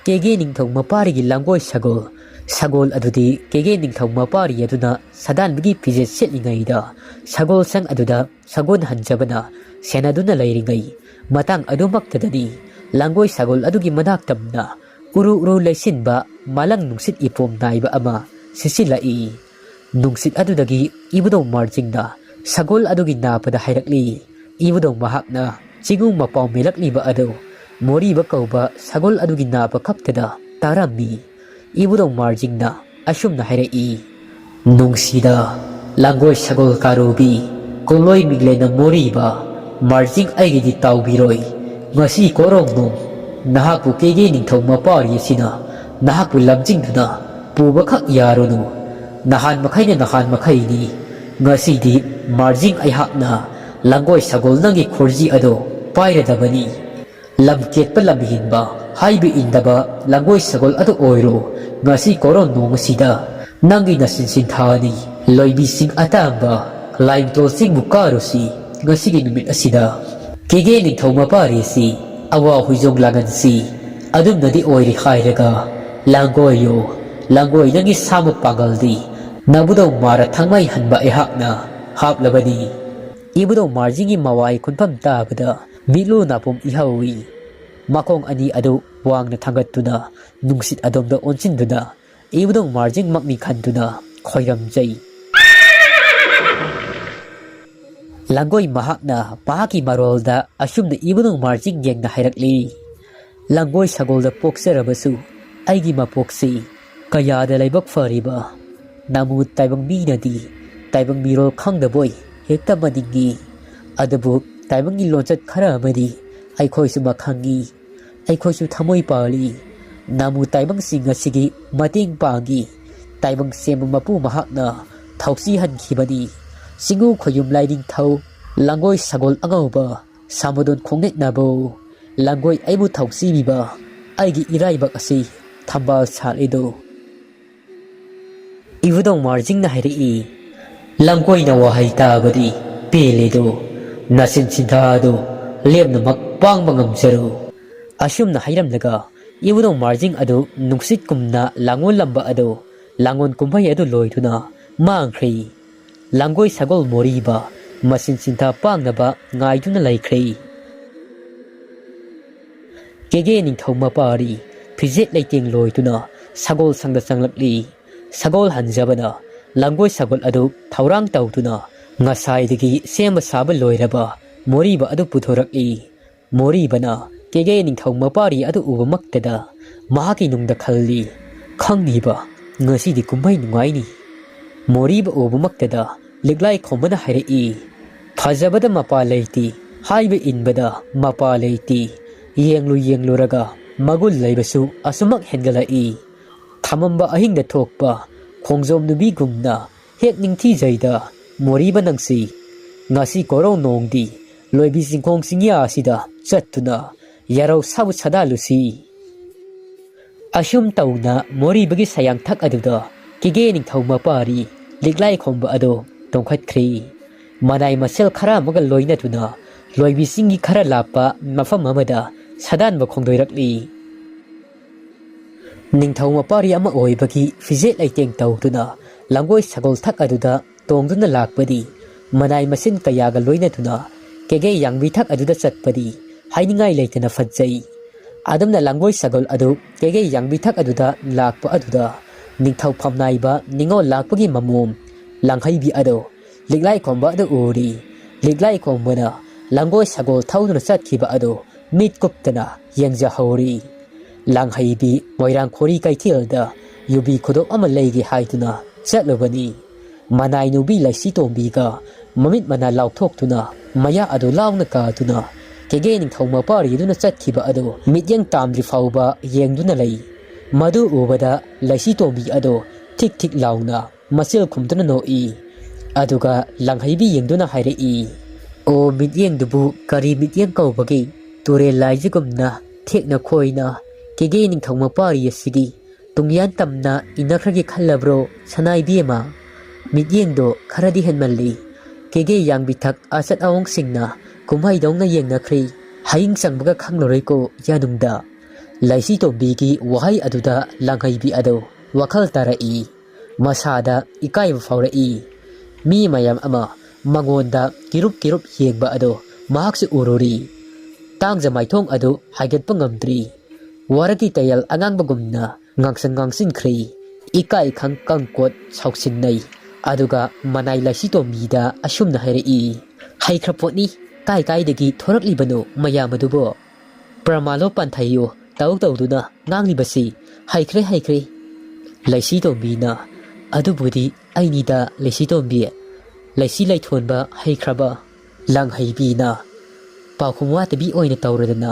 ꯀꯦꯒꯦ ꯅꯤꯡꯊꯧ ꯃꯄꯥꯔꯤꯒꯤ ꯂꯥꯡꯒꯣꯏ ꯁꯒꯣꯜ, ꯁꯒꯣꯜ ꯑꯗꯨꯗꯤ ꯀꯦꯒꯦ ꯅꯤꯡꯊꯧ ꯃꯄꯥꯔꯤ ꯑꯗꯨꯅ ꯁꯥꯗꯥꯟꯕꯒꯤ ꯐꯤꯖꯦꯠ ꯁꯦꯠꯂꯤꯉꯩꯗ ꯁꯒꯣꯜ ꯁꯪ ꯑꯗꯨꯗ ꯁꯒꯣꯜ ꯍꯟꯖꯕꯅ ꯁꯦꯟꯅꯗꯨꯅ ꯂꯩꯔꯤꯉꯩ ꯃꯇꯥꯡ ꯑꯗꯨꯃꯛꯇꯗꯅꯤ ꯂꯥꯡꯒꯣꯏ ꯁꯒꯣꯜ ꯑꯗꯨꯒꯤ ꯃꯅꯥꯛ ꯇꯝꯅ ꯎꯔꯨ ꯎꯔꯨ ꯂꯩꯁꯤꯟꯕ ꯃꯥꯂꯪ ꯅꯨꯡꯁꯤꯠ ꯏꯄꯣꯝ ꯅꯥꯏꯕ ꯑꯃ ꯁꯤꯠꯆꯤꯜꯂꯛꯏ꯫ ꯅꯨꯡꯁꯤꯠ ꯑꯗꯨꯗꯒꯤ ꯏꯕꯨꯙꯧ ꯃꯥꯔꯖꯤꯡꯅ ꯁꯒꯣꯜ ꯑꯗꯨꯒꯤ ꯅꯥꯄꯗ ꯍꯥꯏꯔꯛꯂꯤ꯫ ꯏꯕꯨꯙꯧ ꯃꯍꯥꯛꯅ ꯆꯤꯡꯉꯨ ꯃꯄꯥꯎ ꯃꯦꯜꯂꯛꯂꯤꯕ ꯑꯗꯨ ꯃꯣꯔꯤꯕ ꯀꯧꯕ ꯁꯒꯣꯜ ꯑꯗꯨꯒꯤ ꯅꯥꯄ ꯈꯛꯇꯗ ꯇꯥꯔꯝꯃꯤ꯫ ꯏꯕꯨꯙꯧ ꯃꯥꯔꯖꯤꯡꯅ ꯑꯁꯨꯝꯅ ꯍꯥꯏꯔꯛꯏ, "ꯅꯨꯡꯁꯤꯗ ꯂꯥꯡꯒꯣꯏ ꯁꯒꯣꯜ ꯀꯥꯔꯨꯕꯤ, ꯀꯣꯂꯣꯏ ꯃꯤꯡꯂꯦꯟꯅ ꯃꯣꯔꯤꯕ ꯃꯥꯔꯖꯤꯡ ꯑꯩꯒꯤꯗꯤ ꯇꯥꯎꯕꯤꯔꯣꯏ꯫ ꯉꯁꯤ ꯀꯣꯔꯣꯡꯅꯨꯡ ꯅꯍꯥꯛꯄꯨ ꯀꯦꯒꯦ ꯅꯤꯡꯊꯧ ꯃꯄꯥꯔꯤ ꯑꯁꯤꯅ ꯅꯍꯥꯛꯄꯨ ꯂꯝꯖꯤꯡꯗꯨꯅ ꯄꯨꯕꯈꯛ ꯌꯥꯔꯨꯅꯨ꯫ ꯅꯍꯥꯟ ꯃꯈꯩꯅ ꯅꯍꯥꯟ ꯃꯈꯩꯅꯤ꯫ ꯉꯁꯤꯗꯤ ꯃꯥꯔꯖꯤꯡ ꯑꯩꯍꯥꯛꯅ ꯂꯥꯡꯒꯣꯏ ꯁꯒꯣꯜ ꯅꯪꯒꯤ ꯈꯣꯔꯖꯤ ꯑꯗꯣ ꯄꯥꯏꯔꯗꯕꯅꯤ꯫ ꯂꯝ ꯀꯦꯠꯄ ꯂꯝ ꯍꯦꯟꯕ ꯍꯥꯏꯕ ꯏꯟꯗꯕ ꯂꯥꯡꯒꯣꯏ ꯁꯒꯣꯜ ꯑꯗꯨ ꯑꯣꯏꯔꯣ꯫ ꯉꯁꯤ ꯀꯣꯔꯣꯟ ꯅꯣꯡ ꯑꯁꯤꯗ ꯅꯪꯒꯤ ꯅꯆꯤꯟ ꯁꯤꯟꯊꯥꯅꯤ꯫ ꯂꯣꯏꯕꯤꯁꯤꯡ ꯑꯇꯥꯡꯕ ꯂꯥꯏꯃꯇꯣꯜꯁꯤꯡꯕꯨ ꯀꯥꯔꯨꯁꯤ꯫ ꯉꯁꯤꯒꯤ ꯅꯨꯃꯤꯠ ꯑꯁꯤꯗ ꯀꯦꯒꯦ ꯅꯤꯡꯊꯧ ꯃꯄꯥꯔꯤꯁꯤ ꯑꯋꯥ ꯍꯨꯏꯖꯣꯡ ꯂꯥꯡꯒꯟꯁꯤ ꯑꯗꯨꯝꯅꯗꯤ ꯑꯣꯏꯔꯤ ꯍꯥꯏꯔꯒ, ꯂꯥꯡꯒꯣꯏꯌꯣ, ꯂꯥꯡꯒꯣꯏ, ꯅꯪꯒꯤ ꯁꯥ ꯃꯄꯥꯡꯒꯜꯗꯤ ꯅꯕꯨꯗꯧ ꯃꯥꯔ ꯊꯥꯡꯃꯩ ꯍꯟꯕ ꯑꯩꯍꯥꯛꯅ ꯍꯥꯞꯂꯕꯅꯤ꯫ ꯏꯕꯨꯗꯧ ꯃꯥꯔꯖꯤꯡꯒꯤ ꯃꯋꯥꯏ ꯈꯨꯟꯐꯝ ꯇꯥꯕꯗ ꯃꯤꯠꯂꯨ ꯅꯥꯄꯨꯝ ꯏꯍꯧꯏ꯫ ꯃꯈꯣꯡ ꯑꯅꯤ ꯑꯗꯨ ꯋꯥꯡꯅ ꯊꯥꯡꯒꯠꯇꯨꯅ ꯅꯨꯡꯁꯤꯠ ꯑꯗꯣꯝꯗ ꯑꯣꯟꯁꯤꯟꯗꯨꯅ ꯏꯕꯨꯗꯧ ꯃꯥꯔꯖꯤꯡꯃꯛꯅꯤ ꯈꯟꯗꯨꯅ ꯈꯣꯏꯔꯝꯖꯩ꯫ ꯂꯥꯡꯒꯣꯏ ꯃꯍꯥꯛꯅ ꯃꯍꯥꯛꯀꯤ ꯃꯔꯣꯜꯗ ꯑꯁꯨꯝꯅ ꯏꯕꯨꯗꯧ ꯃꯥꯔꯖꯤꯡ ꯌꯦꯡꯅ ꯍꯥꯏꯔꯛꯂꯤ, "ꯂꯥꯡꯒꯣꯏ ꯁꯒꯣꯜꯗ ꯄꯣꯛꯆꯔꯕꯁꯨ ꯑꯩꯒꯤ ꯃꯄꯣꯛꯁꯤ ꯀꯌꯥꯗ ꯂꯥꯏꯕꯛ ꯐꯔꯤꯕ꯫ ꯅꯃꯨ ꯇꯥꯏꯕꯪ ꯃꯤꯅꯗꯤ ꯇꯥꯏꯕꯪ ꯃꯤꯔꯣꯜ ꯈꯪꯗꯕꯣꯏ ꯍꯦꯛꯇ ꯃꯅꯤꯡꯉꯤ꯫ ꯑꯗꯨꯕꯨ ꯇꯥꯏꯕꯪꯒꯤ ꯂꯣꯟꯆꯠ ꯈꯔ ꯑꯃꯗꯤ ꯑꯩꯈꯣꯏꯁꯨ ꯃꯈꯪꯉꯤ꯫ ꯑꯩꯈꯣꯏꯁꯨ ꯊꯃꯣꯏ ꯄꯥꯜꯂꯤ꯫ ꯅꯃꯨ ꯇꯥꯏꯕꯪꯁꯤꯡ ꯑꯁꯤꯒꯤ ꯃꯇꯦꯡ ꯄꯥꯡꯉꯤ꯫ ꯇꯥꯏꯕꯪ ꯁꯦꯝꯕ ꯃꯄꯨ ꯃꯍꯥꯛꯅ ꯊꯧꯁꯤ ꯍꯟꯈꯤꯕꯅꯤ꯫ ꯆꯤꯡꯉꯨ ꯈꯣꯌꯨꯝ ꯂꯥꯏꯅꯤꯡꯊꯧ ꯂꯥꯡꯒꯣꯏ ꯁꯒꯣꯜ ꯑꯉꯧꯕ ꯁꯥꯃꯗꯣꯟ ꯈꯣꯡꯅꯦꯠꯅꯕꯧ ꯂꯥꯡꯒꯣꯏ ꯑꯩꯕꯨ ꯊꯧꯁꯤꯕꯤꯕ ꯑꯩꯒꯤ ꯏꯔꯥꯏꯕꯛ ꯑꯁꯤ ꯊꯝꯕꯥꯜ ꯁꯥꯠꯂꯤꯗꯨ꯫" ꯏꯕꯨꯗꯧ ꯃꯥꯔꯖꯤꯡꯅ ꯍꯥꯏꯔꯛꯏ, "ꯂꯥꯡꯒꯣꯏꯅ ꯋꯥꯍꯩ ꯇꯥꯕꯗꯤ ꯄꯦꯜꯂꯦꯗꯣ, ꯅꯆꯤꯟ ꯁꯤꯟꯊꯥꯗꯣ ꯂꯦꯝꯅꯃꯛ ꯄꯥꯡꯕ ꯉꯝꯖꯔꯣ꯫" ꯑꯁꯨꯝꯅ ꯍꯥꯏꯔꯝꯂꯒ ꯏꯕꯨꯗꯧ ꯃꯥꯔꯖꯤꯡ ꯑꯗꯨ ꯅꯨꯡꯁꯤꯠꯀꯨꯝꯅ ꯂꯥꯡꯑꯣꯜꯂꯝꯕ ꯑꯗꯨ ꯂꯥꯡꯑꯣꯟ ꯀꯨꯝꯍꯩ ꯑꯗꯨ ꯂꯣꯏꯗꯨꯅ ꯃꯥꯡꯈ꯭ꯔꯦ꯫ ꯂꯥꯡꯒꯣꯏ ꯁꯒꯣꯜ ꯃꯣꯔꯤꯕ ꯃꯆꯤꯟ ꯁꯤꯟꯊꯥ ꯄꯥꯡꯅꯕ ꯉꯥꯏꯗꯨꯅ ꯂꯩꯈ꯭ꯔꯦ꯫ ꯀꯦꯒꯦ ꯅꯤꯡꯊꯧ ꯃꯄꯥꯔꯤ ꯐꯤꯖꯦꯠ ꯂꯩꯇꯦꯡ ꯂꯣꯏꯗꯨꯅ ꯁꯒꯣꯜ ꯁꯪꯗ ꯆꯪꯂꯛꯂꯤ꯫ ꯁꯒꯣꯜ ꯍꯟꯖꯕꯅ ꯂꯥꯡꯒꯣꯏ ꯁꯒꯣꯜ ꯑꯗꯨ ꯊꯧꯔꯥꯡ ꯇꯧꯗꯨꯅ ꯉꯁꯥꯏꯗꯒꯤ ꯁꯦꯝꯕ ꯁꯥꯕ ꯂꯣꯏꯔꯕ ꯃꯣꯔꯤꯕ ꯑꯗꯨ ꯄꯨꯊꯣꯔꯛꯂꯤ꯫ ꯃꯣꯔꯤꯕꯅ ꯀꯦꯒꯦ ꯅꯤꯡꯊꯧ ꯃꯄꯥꯔꯤ ꯑꯗꯨ ꯎꯕꯃꯛꯇꯗ ꯃꯍꯥꯛꯀꯤ ꯅꯨꯡꯗ ꯈꯜꯂꯤ, "ꯈꯪꯅꯤꯕ, ꯉꯁꯤꯗꯤ ꯀꯨꯝꯍꯩ ꯅꯨꯡꯉꯥꯏꯅꯤ꯫" ꯃꯣꯔꯤꯕ ꯎꯕꯃꯛꯇꯗ ꯂꯤꯛꯂꯥꯏ ꯈꯣꯝꯕꯅ ꯍꯥꯏꯔꯛꯏ, "ꯐꯖꯕꯗ ꯃꯄꯥ ꯂꯩꯇꯦ, ꯍꯥꯏꯕ ꯏꯟꯕꯗ ꯃꯄꯥ ꯂꯩꯇꯦ꯫ ꯌꯦꯡꯂꯨ ꯌꯦꯡꯂꯨꯔꯒ ꯃꯒꯨꯟ ꯂꯩꯕꯁꯨ ꯑꯁꯨꯃꯛ ꯍꯦꯟꯒꯠꯂꯛꯏ꯫ ꯊꯝꯃꯝꯕ ꯑꯍꯤꯡꯗ ꯊꯣꯛꯄ ꯈꯣꯡꯖꯣꯝ ꯅꯨꯕꯤꯒꯨꯝꯅ ꯍꯦꯛ ꯅꯤꯡꯊꯤꯖꯩꯗ ꯃꯣꯔꯤꯕ ꯅꯪꯁꯤ꯫ ꯉꯁꯤ ꯀꯣꯔꯧ ꯅꯣꯡꯗꯤ ꯂꯣꯏꯕꯤ ꯆꯤꯡꯈꯣꯡ ꯆꯤꯡꯌꯥ ꯑꯁꯤꯗ ꯆꯠꯇꯨꯅ ꯌꯥꯔꯧ ꯁꯥꯕꯨ ꯁꯥꯗꯥꯜꯂꯨꯁꯤ꯫" ꯑꯁꯨꯝ ꯇꯧꯅ ꯃꯣꯔꯤꯕꯒꯤ ꯁꯌꯥꯡꯊꯛ ꯑꯗꯨꯗ ꯀꯦꯒꯦ ꯅꯤꯡꯊꯧ ꯃꯄꯥꯔꯤ ꯂꯤꯛꯂꯥꯏ ꯈꯣꯝꯕ ꯑꯗꯨ ꯇꯣꯡꯈꯠꯈ꯭ꯔꯦ꯫ ꯃꯅꯥꯏ ꯃꯁꯦꯜ ꯈꯔ ꯑꯃꯒ ꯂꯣꯏꯅꯗꯨꯅ ꯂꯣꯏꯕꯤ ꯆꯤꯡꯒꯤ ꯈꯔ ꯂꯥꯞꯄ ꯃꯐꯝ ꯑꯃꯗ ꯁꯥꯗꯥꯟꯕ ꯈꯣꯡꯗꯣꯏꯔꯛꯂꯤ꯫ ꯅꯤꯡꯊꯧ ꯃꯄꯥꯔꯤ ꯑꯃ ꯑꯣꯏꯕꯒꯤ ꯐꯤꯖꯦꯠ ꯂꯩꯇꯦꯡ ꯇꯧꯗꯨꯅ ꯂꯥꯡꯒꯣꯏ ꯁꯒꯣꯜ ꯊꯛ ꯑꯗꯨꯗ ꯇꯣꯡꯗꯨꯅ ꯂꯥꯛꯄꯗꯤ, ꯃꯅꯥꯏ ꯃꯁꯤꯟ ꯀꯌꯥꯒ ꯂꯣꯏꯅꯗꯨꯅ ꯀꯦꯒꯦ ꯌꯥꯡꯕꯤ ꯊꯛ ꯑꯗꯨꯗ ꯆꯠꯄꯗꯤ ꯍꯥꯏꯅꯤꯡꯉꯥꯏ ꯂꯩꯇꯅ ꯐꯖꯩ꯫ ꯑꯗꯨꯝꯅ ꯂꯥꯡꯒꯣꯏ ꯁꯒꯣꯜ ꯑꯗꯨ ꯀꯦꯒꯦ ꯌꯥꯡꯕꯤ ꯊꯛ ꯑꯗꯨꯗ ꯂꯥꯛꯄ ꯑꯗꯨꯗ, ꯅꯤꯡꯊꯧ ꯐꯝꯅꯥꯏꯕ ꯅꯤꯉꯣꯜ ꯂꯥꯛꯄꯒꯤ ꯃꯃꯣꯝ ꯂꯥꯡꯍꯩꯕꯤ ꯑꯗꯨ ꯂꯤꯛꯂꯥꯏ ꯈꯣꯝꯕ ꯑꯗꯨ ꯎꯔꯤ꯫ ꯂꯤꯛꯂꯥꯏ ꯈꯣꯝꯕꯅ ꯂꯥꯡꯒꯣꯏ ꯁꯒꯣꯜ ꯊꯧꯗꯨꯅ ꯆꯠꯈꯤꯕ ꯑꯗꯨ ꯃꯤꯠ ꯀꯨꯞꯇꯅ ꯌꯦꯡꯖꯍꯧꯔꯤ꯫ ꯂꯥꯡꯍꯩꯕꯤ ꯃꯣꯏꯔꯥꯡ ꯈꯣꯔꯤ ꯀꯩꯊꯦꯜꯗ ꯌꯨꯕꯤ ꯈꯨꯗꯣꯞ ꯑꯃ ꯂꯩꯒꯦ ꯍꯥꯏꯗꯨꯅ ꯆꯠꯂꯨꯕꯅꯤ꯫ ꯃꯅꯥꯏ ꯅꯨꯕꯤ ꯂꯩꯁꯤ ꯇꯣꯝꯕꯤꯒ ꯃꯃꯤꯠ ꯃꯅꯥ ꯂꯥꯎꯊꯣꯛꯇꯨꯅ ꯃꯌꯥ ꯑꯗꯨ ꯂꯥꯎꯅ ꯀꯥꯗꯨꯅ ꯀꯦꯒꯦ ꯅꯤꯡꯊꯧ ꯃꯄꯥꯔꯤꯗꯨꯅ ꯆꯠꯈꯤꯕ ꯑꯗꯨ ꯃꯤꯠꯌꯦꯡ ꯇꯥꯝꯗ꯭ꯔꯤ ꯐꯥꯎꯕ ꯌꯦꯡꯗꯨꯅ ꯂꯩ꯫ ꯃꯗꯨ ꯎꯕꯗ ꯂꯩꯁꯤ ꯇꯣꯝꯕꯤ ꯑꯗꯨ ꯊꯤꯛ ꯊꯤꯛ ꯂꯥꯎꯅ ꯃꯆꯤꯜ ꯈꯨꯝꯗꯨꯅ ꯅꯣꯛꯏ꯫ ꯑꯗꯨꯒ ꯂꯥꯡꯍꯩꯕꯤ ꯌꯦꯡꯗꯨꯅ ꯍꯥꯏꯔꯛꯏ, "ꯑꯣ, ꯃꯤꯠꯌꯦꯡꯗꯨꯕꯨ ꯀꯔꯤ ꯃꯤꯠꯌꯦꯡ ꯀꯧꯕꯒꯦ? ꯇꯨꯔꯦꯜ ꯂꯥꯏꯁꯤꯒꯨꯝꯅ ꯊꯦꯛꯅ ꯈꯣꯏꯅ ꯀꯦꯒꯦ ꯅꯤꯡꯊꯧ ꯃꯄꯥꯔꯤ ꯑꯁꯤꯒꯤ ꯇꯨꯡꯌꯥꯟ ꯇꯝꯅ ꯏꯟꯅꯈ꯭ꯔꯒꯦ ꯈꯜꯂꯕ꯭ꯔꯣ, ꯁꯅꯥ ꯏꯕꯦꯝꯃ? ꯃꯤꯠꯌꯦꯡꯗꯣ ꯈꯔꯗꯤ ꯍꯦꯟꯃꯜꯂꯤ꯫ ꯀꯦꯒꯦ ꯌꯥꯡꯕꯤꯊꯛ ꯑꯆꯠ ꯑꯋꯣꯡꯁꯤꯡꯅ ꯀꯨꯝꯍꯩꯗꯧꯅ ꯌꯦꯡꯅꯈ꯭ꯔꯦ꯫ ꯍꯌꯤꯡ ꯆꯪꯕꯒ ꯈꯪꯂꯔꯣꯏꯀꯣ ꯌꯥꯅꯨꯡꯗ"꯫ ꯂꯩꯁꯤ ꯇꯣꯝꯕꯤꯒꯤ ꯋꯥꯍꯩ ꯑꯗꯨꯗ ꯂꯥꯡꯍꯩꯕꯤ ꯑꯗꯨ ꯋꯥꯈꯜ ꯇꯥꯔꯛꯏ꯫ ꯃꯁꯥꯗ ꯏꯀꯥꯏꯕ ꯐꯥꯎꯔꯛꯏ꯫ ꯃꯤ ꯃꯌꯥꯝ ꯑꯃ ꯃꯉꯣꯟꯗ ꯀꯤꯔꯨꯞ ꯀꯤꯔꯨꯞ ꯌꯦꯡꯕ ꯑꯗꯨ ꯃꯍꯥꯛꯁꯨ ꯎꯔꯨꯔꯤ꯫ ꯇꯥꯡꯖ ꯃꯥꯏꯊꯣꯡ ꯑꯗꯨ ꯍꯥꯏꯒꯠꯄ ꯉꯝꯗ꯭ꯔꯤ꯫ ꯋꯥꯔꯒꯤ ꯇꯌꯦꯜ ꯑꯉꯥꯡꯕꯒꯨꯝꯅ ꯉꯥꯡꯁꯪ ꯉꯥꯡꯁꯤꯟꯈ꯭ꯔꯤ꯫ ꯏꯀꯥꯏ ꯈꯪ ꯀꯪꯀꯣꯠ ꯁꯥꯎꯁꯤꯟꯅꯩ꯫ ꯑꯗꯨꯒ ꯃꯅꯥꯏ ꯂꯩꯁꯤ ꯇꯣꯝꯕꯤꯗ ꯑꯁꯨꯝꯅ ꯍꯥꯏꯔꯛꯏ, "ꯍꯩꯈ꯭ꯔ ꯄꯣꯠꯅꯤ, ꯀꯥꯏ ꯀꯥꯏꯗꯒꯤ ꯊꯣꯔꯛꯂꯤꯕꯅꯣ ꯃꯌꯥꯝ ꯑꯗꯨꯕꯣ? ꯄ꯭ꯔꯃꯥꯂꯣ ꯄꯥꯟꯊꯩꯌꯣ ꯇꯧ ꯇꯧꯗꯨꯅ ꯉꯥꯡꯂꯤꯕꯁꯤ ꯍꯩꯈ꯭ꯔꯦ, ꯍꯩꯈ꯭ꯔꯦ"꯫ ꯂꯩꯁꯤ ꯇꯣꯝꯕꯤꯅ, "ꯑꯗꯨꯕꯨꯗꯤ ꯑꯩꯅꯤꯗ ꯂꯩꯁꯤ ꯇꯣꯝꯕꯤ, ꯂꯩꯁꯤ ꯂꯩꯊꯣꯟꯕ ꯍꯩꯈ꯭ꯔꯕ"꯫ ꯂꯥꯡꯍꯩꯕꯤꯅ ꯄꯥꯎꯈꯨꯝ ꯋꯥꯠꯇꯕꯤ ꯑꯣꯏꯅ ꯇꯧꯔꯗꯅ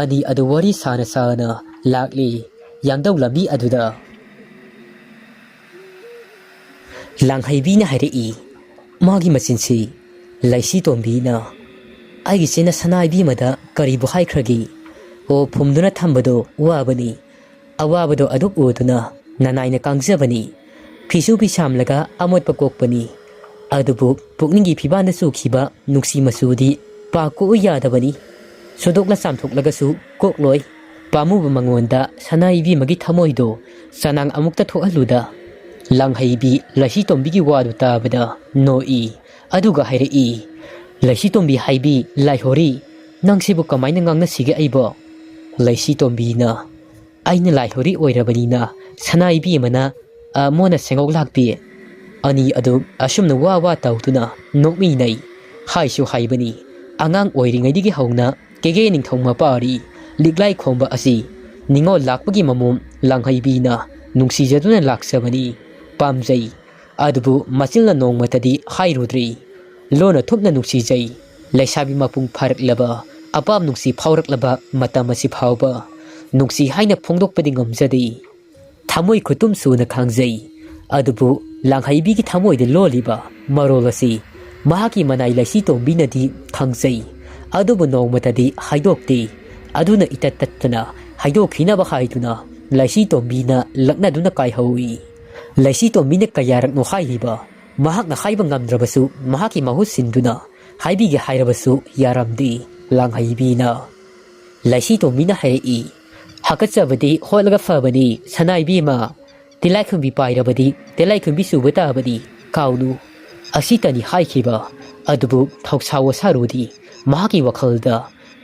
ꯑꯅꯤ ꯑꯗꯨ ꯋꯥꯔꯤ ꯁꯥꯅ ꯁꯥꯅ ꯂꯥꯛꯂꯤ꯫ ꯌꯥꯡꯗꯧ ꯂꯝꯕꯤ ꯑꯗꯨꯗ ꯂꯥꯡꯍꯩꯕꯤꯅ ꯍꯥꯏꯔꯛꯏ, ꯃꯥꯒꯤ ꯃꯆꯤꯟꯁꯤ ꯂꯩꯁꯤ ꯇꯣꯝꯕꯤꯅ, "ꯑꯩꯒꯤ ꯆꯤꯟꯅ ꯁꯅꯥ ꯏꯕꯦꯝꯃꯗ ꯀꯔꯤꯕꯨ ꯍꯥꯏꯈ꯭ꯔꯒꯦ? ꯑꯣ, ꯐꯨꯝꯗꯨꯅ ꯊꯝꯕꯗꯣ ꯋꯥꯕꯅꯤ꯫ ꯑꯋꯥꯕꯗꯣ ꯑꯗꯨꯛ ꯎꯗꯨꯅ ꯅꯅꯥꯏꯅ ꯀꯥꯡꯖꯕꯅꯤ꯫ ꯐꯤꯁꯨ ꯐꯤꯁꯥꯝꯂꯒ ꯑꯃꯣꯠꯄ ꯀꯣꯛꯄꯅꯤ꯫ ꯑꯗꯨꯕꯨ ꯄꯨꯛꯅꯤꯡꯒꯤ ꯐꯤꯕꯥꯟꯗ ꯆꯨꯈꯤꯕ ꯅꯨꯡꯁꯤ ꯃꯆꯨꯗꯤ ꯄꯥꯛ ꯀꯣꯛꯎ ꯌꯥꯗꯕꯅꯤ꯫ ꯁꯨꯗꯣꯛꯂ ꯆꯥꯝꯊꯣꯛꯂꯒꯁꯨ ꯀꯣꯛꯂꯣꯏ꯫ ꯄꯥꯝꯃꯨꯕ ꯃꯉꯣꯟꯗ ꯁꯅꯥ ꯏꯕꯦꯝꯃꯒꯤ ꯊꯃꯣꯏꯗꯣ ꯆꯅꯥꯡ ꯑꯃꯨꯛꯇ ꯊꯣꯛꯍꯜꯂꯨꯗ꯫ ꯂꯥꯡꯍꯩꯕꯤ ꯂꯩꯁꯤꯇꯣꯝꯕꯤꯒꯤ ꯋꯥꯗꯨ ꯇꯥꯕꯗ ꯅꯣꯛꯏ꯫ ꯑꯗꯨꯒ ꯍꯥꯏꯔꯛꯏ, "ꯂꯩꯁꯤꯇꯣꯝꯕꯤ ꯍꯥꯏꯕꯤ ꯂꯥꯏꯍꯣꯔꯤ, ꯅꯪꯁꯤꯕꯨ ꯀꯃꯥꯏꯅ ꯉꯥꯡꯅꯁꯤꯒꯦ ꯑꯩꯕꯣ?" ꯂꯩꯁꯤꯇꯣꯝꯕꯤꯅ, "ꯑꯩꯅ ꯂꯥꯏꯍꯣꯔꯤ ꯑꯣꯏꯔꯕꯅꯤꯅ ꯁꯅꯥ ꯏꯕꯦꯝꯃꯅ, ꯑ, ꯃꯣꯟꯅ ꯁꯦꯡꯉꯧ ꯂꯥꯛꯄꯤ?" ꯑꯅꯤ ꯑꯗꯨ ꯑꯁꯨꯝꯅ ꯋꯥ ꯋꯥ ꯇꯧꯗꯨꯅ ꯅꯣꯛꯃꯤꯟꯅꯩ꯫ ꯍꯥꯏꯁꯨ ꯍꯥꯏꯕꯅꯤ, ꯑꯉꯥꯡ ꯑꯣꯏꯔꯤꯉꯩꯗꯒꯤ ꯍꯧꯅ ꯀꯦꯒꯦ ꯅꯤꯡꯊꯧ ꯃꯄꯥꯔꯤ ꯂꯤꯛꯂꯥꯏ ꯈꯣꯝꯕ ꯑꯁꯤ ꯅꯤꯉꯣꯜ ꯂꯥꯛꯄꯒꯤ ꯃꯃꯣꯝ ꯂꯥꯡꯍꯩꯕꯤꯅ ꯅꯨꯡꯁꯤꯖꯗꯨꯅ ꯂꯥꯛꯆꯕꯅꯤ꯫ ꯄꯥꯝꯖꯩ꯫ ꯑꯗꯨꯕꯨ ꯃꯆꯤꯟꯅ ꯅꯣꯡꯃꯇꯗꯤ ꯍꯥꯏꯔꯨꯗ꯭ꯔꯤ꯫ ꯂꯣꯟꯅ ꯊꯨꯞꯅ ꯅꯨꯡꯁꯤꯖꯩ꯫ ꯂꯩꯁꯥꯕꯤ ꯃꯄꯨꯡ ꯐꯥꯔꯛꯂꯕ ꯑꯄꯥꯝ ꯅꯨꯡꯁꯤ ꯐꯥꯎꯔꯛꯂꯕ ꯃꯇꯝ ꯑꯁꯤ ꯐꯥꯎꯕ ꯅꯨꯡꯁꯤ ꯍꯥꯏꯅ ꯐꯣꯡꯗꯣꯛꯄꯗꯤ ꯉꯝꯖꯗꯦ꯫ ꯊꯃꯣꯏ ꯈꯨꯇꯨꯝ ꯁꯨꯅ ꯈꯥꯡꯖꯩ꯫ ꯑꯗꯨꯕꯨ ꯂꯥꯡꯍꯩꯕꯤꯒꯤ ꯊꯃꯣꯏꯗ ꯂꯣꯜꯂꯤꯕ ꯃꯔꯣꯜ ꯑꯁꯤ ꯃꯍꯥꯛꯀꯤ ꯃꯅꯥꯏ ꯂꯩꯁꯤꯇꯣꯝꯕꯤꯅꯗꯤ ꯈꯪꯖꯩ꯫ ꯑꯗꯨꯕꯨ ꯅꯣꯡꯃꯇꯗꯤ ꯍꯥꯏꯗꯣꯛꯇꯦ꯫ ꯑꯗꯨꯅ ꯏꯇꯠ ꯇꯠꯇꯅ ꯍꯥꯏꯗꯣꯛꯈꯤꯅꯕ ꯍꯥꯏꯗꯨꯅ ꯂꯩꯁꯤꯇꯣꯝꯕꯤꯅ ꯂꯛꯅꯗꯨꯅ ꯀꯥꯏꯍꯧꯏ꯫ ꯂꯩꯁꯤꯇꯣꯝꯕꯤꯅ ꯀꯌꯥꯔꯛꯅꯣ ꯍꯥꯏꯔꯤꯕ? ꯃꯍꯥꯛꯅ ꯍꯥꯏꯕ ꯉꯝꯗ꯭ꯔꯕꯁꯨ ꯃꯍꯥꯛꯀꯤ ꯃꯍꯨꯠ ꯁꯤꯟꯗꯨꯅ ꯍꯥꯏꯕꯤꯒꯦ ꯍꯥꯏꯔꯕꯁꯨ ꯌꯥꯔꯝꯗꯦ ꯂꯥꯡꯍꯩꯕꯤꯅ꯫ ꯂꯩꯁꯤꯇꯣꯝꯕꯤꯅ ꯍꯥꯏꯔꯛꯏ, "ꯍꯥꯀꯠꯆꯕꯗꯤ ꯍꯣꯠꯂꯒ ꯐꯕꯅꯤ ꯁꯅꯥ ꯏꯕꯦꯝꯃ꯫ ꯇꯤꯂꯥꯏꯈꯨꯝꯕꯤ ꯄꯥꯏꯔꯕꯗꯤ ꯇꯤꯂꯥꯏꯈꯨꯝꯕꯤ ꯆꯨꯕ ꯇꯥꯕꯅꯤ, ꯀꯥꯎꯅꯨ꯫ ꯑꯁꯤꯇꯅꯤ ꯍꯥꯏꯈꯤꯕ꯫ ꯑꯗꯨꯕꯨ ꯊꯧꯁꯥ ꯋꯥꯁꯥꯔꯨꯗꯤ ꯃꯍꯥꯛꯀꯤ ꯋꯥꯈꯜꯗ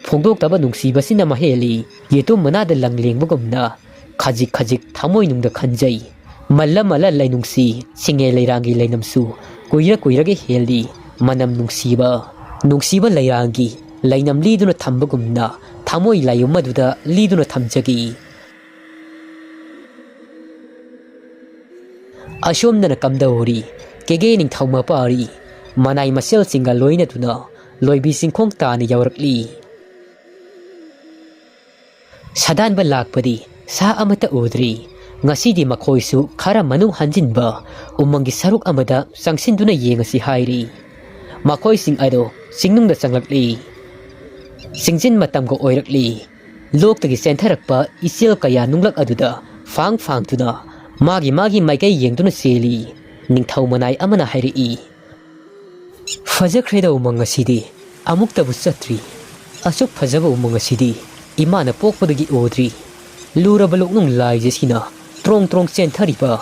ꯐꯣꯡꯗꯣꯛꯇꯕ ꯅꯨꯡꯁꯤꯕꯁꯤꯅ ꯃꯍꯦꯜꯂꯤ꯫ ꯌꯦꯇꯨꯝ ꯃꯅꯥꯗ ꯂꯪ ꯂꯦꯡꯕꯒꯨꯝꯅ ꯈꯖꯤꯛ ꯈꯖꯤꯛ ꯊꯃꯣꯏꯅꯨꯡꯗ ꯈꯟꯖꯩ꯫ ꯃꯜꯂ ꯃꯜꯂ ꯂꯩꯅꯨꯡꯁꯤ ꯁꯤꯡꯉꯦ ꯂꯩꯔꯥꯡꯒꯤ ꯂꯩꯅꯝꯁꯨ ꯀꯨꯏꯔ ꯀꯨꯏꯔꯒ ꯍꯦꯜꯂꯤ꯫ ꯃꯅꯝ ꯅꯨꯡꯁꯤꯕ, ꯅꯨꯡꯁꯤꯕ ꯂꯩꯔꯥꯡꯒꯤ ꯂꯩꯅꯝ ꯂꯤꯗꯨꯅ ꯊꯝꯕꯒꯨꯝꯅ ꯊꯃꯣꯏ ꯂꯥꯏꯌꯨꯝ ꯑꯗꯨꯗ ꯂꯤꯗꯨꯅ ꯊꯝꯖꯒꯦ꯫" ꯑꯁꯣꯝꯗꯅ ꯀꯝꯗꯧꯔꯤ? ꯀꯦꯒꯦ ꯅꯤꯡꯊꯧ ꯃꯄꯥꯔꯤ ꯃꯅꯥꯏ ꯃꯁꯦꯜꯁꯤꯡꯒ ꯂꯣꯏꯅꯗꯨꯅ ꯂꯣꯏꯕꯤ ꯆꯤꯡꯈꯣꯡ ꯇꯥꯅ ꯌꯧꯔꯛꯂꯤ꯫ ꯁꯥꯗꯥꯟꯕ ꯂꯥꯛꯄꯗꯤ ꯁꯥ ꯑꯃꯠꯇ ꯎꯗ꯭ꯔꯤ꯫ ꯉꯁꯤꯗꯤ ꯃꯈꯣꯏꯁꯨ ꯈꯔ ꯃꯅꯨꯡ ꯍꯟꯖꯤꯟꯕ ꯎꯃꯪꯒꯤ ꯁꯔꯨꯛ ꯑꯃꯗ ꯆꯪꯁꯤꯟꯗꯨꯅ ꯌꯦꯡꯉꯁꯤ ꯍꯥꯏꯔꯤ꯫ ꯃꯈꯣꯏꯁꯤꯡ ꯑꯗꯨ ꯆꯤꯡꯅꯨꯡꯗ ꯆꯪꯂꯛꯂꯤ꯫ ꯆꯤꯡꯖꯤꯟ ꯃꯇꯝꯒ ꯑꯣꯏꯔꯛꯂꯤ꯫ ꯂꯣꯛꯇꯒꯤ ꯆꯦꯟꯊꯔꯛꯄ ꯏꯆꯦꯜ ꯀꯌꯥ ꯅꯨꯡꯂꯛ ꯑꯗꯨꯗ ꯐꯥꯡ ꯐꯥꯡꯗꯨꯅ ꯃꯥꯒꯤ ꯃꯥꯒꯤ ꯃꯥꯏꯀꯩ ꯌꯦꯡꯗꯨꯅ ꯆꯦꯜꯂꯤ꯫ ꯅꯤꯡꯊꯧ ꯃꯅꯥꯏ ꯑꯃꯅ ꯍꯥꯏꯔꯛꯏ, ꯐꯖꯈ꯭ꯔꯦꯗ ꯎꯃꯪ ꯑꯁꯤꯗꯤ꯫ ꯑꯃꯨꯛꯇꯕꯨ ꯆꯠꯇ꯭ꯔꯤ꯫ ꯑꯁꯨꯛ ꯐꯖꯕ ꯎꯃꯪ ꯑꯁꯤꯗꯤ ꯏꯃꯥꯅ ꯄꯣꯛꯄꯗꯒꯤ ꯎꯗ꯭ꯔꯤ꯫ ꯂꯨꯔꯕ ꯂꯣꯛꯅꯨꯡ ꯂꯥꯏꯖꯁꯤꯅ ꯇ꯭ꯔꯣꯡ ꯇ꯭ꯔꯣꯡ ꯆꯦꯟꯊꯔꯤꯕ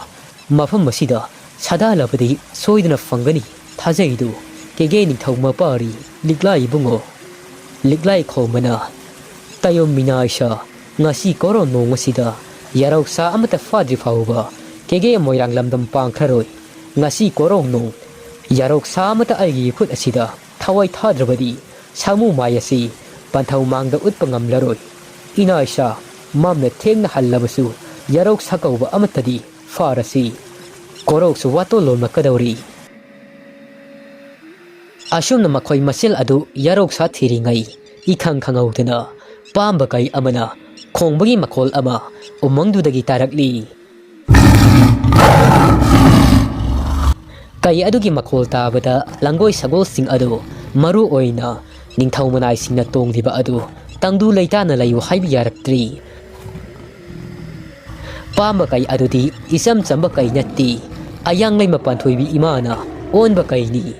ꯃꯐꯝ ꯑꯁꯤꯗ ꯁꯗꯥ ꯂꯕꯗꯤ ꯁꯣꯏꯗꯅ ꯐꯪꯒꯅꯤ꯫ ꯊꯥꯖꯩꯗꯨ ꯀꯦꯒꯦ ꯅꯤꯡꯊꯧ ꯃꯄꯥꯔꯤ ꯂꯤꯛꯂꯥ ꯏꯕꯨꯡꯉꯣ꯫ ꯂꯤꯛꯂꯥꯏ ꯈꯣꯝꯕꯅ ꯇꯌꯣꯝ ꯃꯤꯅꯥꯏꯁꯥ, ꯉꯁꯤ ꯀꯣꯔꯧ ꯅꯣꯡ ꯑꯁꯤꯗ ꯌꯥꯔꯧꯁꯥ ꯑꯃꯠꯇ ꯐꯥꯗ꯭ꯔꯤ ꯐꯥꯎꯕ ꯀꯦꯒꯦ ꯃꯣꯏꯔꯥꯡ ꯂꯝꯗꯝ ꯄꯥꯡꯈ꯭ꯔꯔꯣꯏ꯫ ꯉꯁꯤ ꯀꯣꯔꯧ ꯅꯣꯡ ꯌꯥꯔꯧꯁꯥ ꯑꯃꯠꯇ ꯑꯩꯒꯤ ꯏꯈꯨꯠ ꯑꯁꯤꯗ ꯊꯋꯥꯏ ꯊꯥꯗ꯭ꯔꯕꯗꯤ ꯁꯥꯃꯨ ꯃꯥꯏ ꯑꯁꯤ ꯄꯟꯊꯧ ꯃꯥꯡꯗ ꯎꯠꯄ ꯉꯝꯂꯔꯣꯏ꯫ ꯏꯅꯥꯏꯁꯥ, ꯃꯝꯅ ꯊꯦꯡꯅ ꯍꯜꯂꯕꯁꯨ ꯌꯥꯔꯧꯁꯥ ꯀꯧꯕ ꯑꯃꯠꯇꯗꯤ ꯐꯥꯔꯁꯤ꯫ ꯀꯣꯔꯧꯁꯨ ꯋꯥꯇꯣꯜ ꯂꯣꯝꯂꯛꯀꯗꯧꯔꯤ꯫ ꯑꯁꯨꯝꯅ ꯃꯈꯣꯏ ꯃꯁꯦꯜ ꯑꯗꯨ ꯌꯥꯔꯧꯁꯥ ꯊꯤꯔꯤꯉꯩ ꯏꯈꯪ ꯈꯪꯍꯧꯗꯅ ꯄꯥꯝꯕ ꯀꯩ ꯑꯃꯅ ꯈꯣꯡꯕꯒꯤ ꯃꯈꯣꯜ ꯑꯃ ꯎꯃꯪꯗꯨꯗꯒꯤ ꯇꯥꯔꯛꯂꯤ꯫ ꯀꯩ ꯑꯗꯨꯒꯤ ꯃꯈꯣꯜ ꯇꯥꯕꯗ ꯂꯪꯒꯣꯏ ꯁꯒꯣꯜꯁꯤꯡ ꯑꯗꯨ, ꯃꯔꯨ ꯑꯣꯏꯅ ꯅꯤꯡꯊꯧ ꯃꯅꯥꯏꯁꯤꯡꯅ ꯇꯣꯡꯂꯤꯕ ꯑꯗꯨ, ꯇꯪꯗꯨ ꯂꯩꯇꯥꯅ ꯂꯩꯌꯨ ꯍꯥꯏꯕ ꯌꯥꯔꯛꯇ꯭ꯔꯤ꯫ ꯄꯥꯝꯕ ꯀꯩ ꯑꯗꯨꯗꯤ ꯏꯆꯝ ꯆꯝꯕ ꯀꯩ ꯅꯠꯇꯦ꯫ ꯑꯌꯥꯡꯂꯩꯃ ꯄꯥꯟꯊꯣꯏꯕꯤ ꯏꯃꯥꯅ ꯑꯣꯟꯕ ꯀꯩꯅꯤ꯫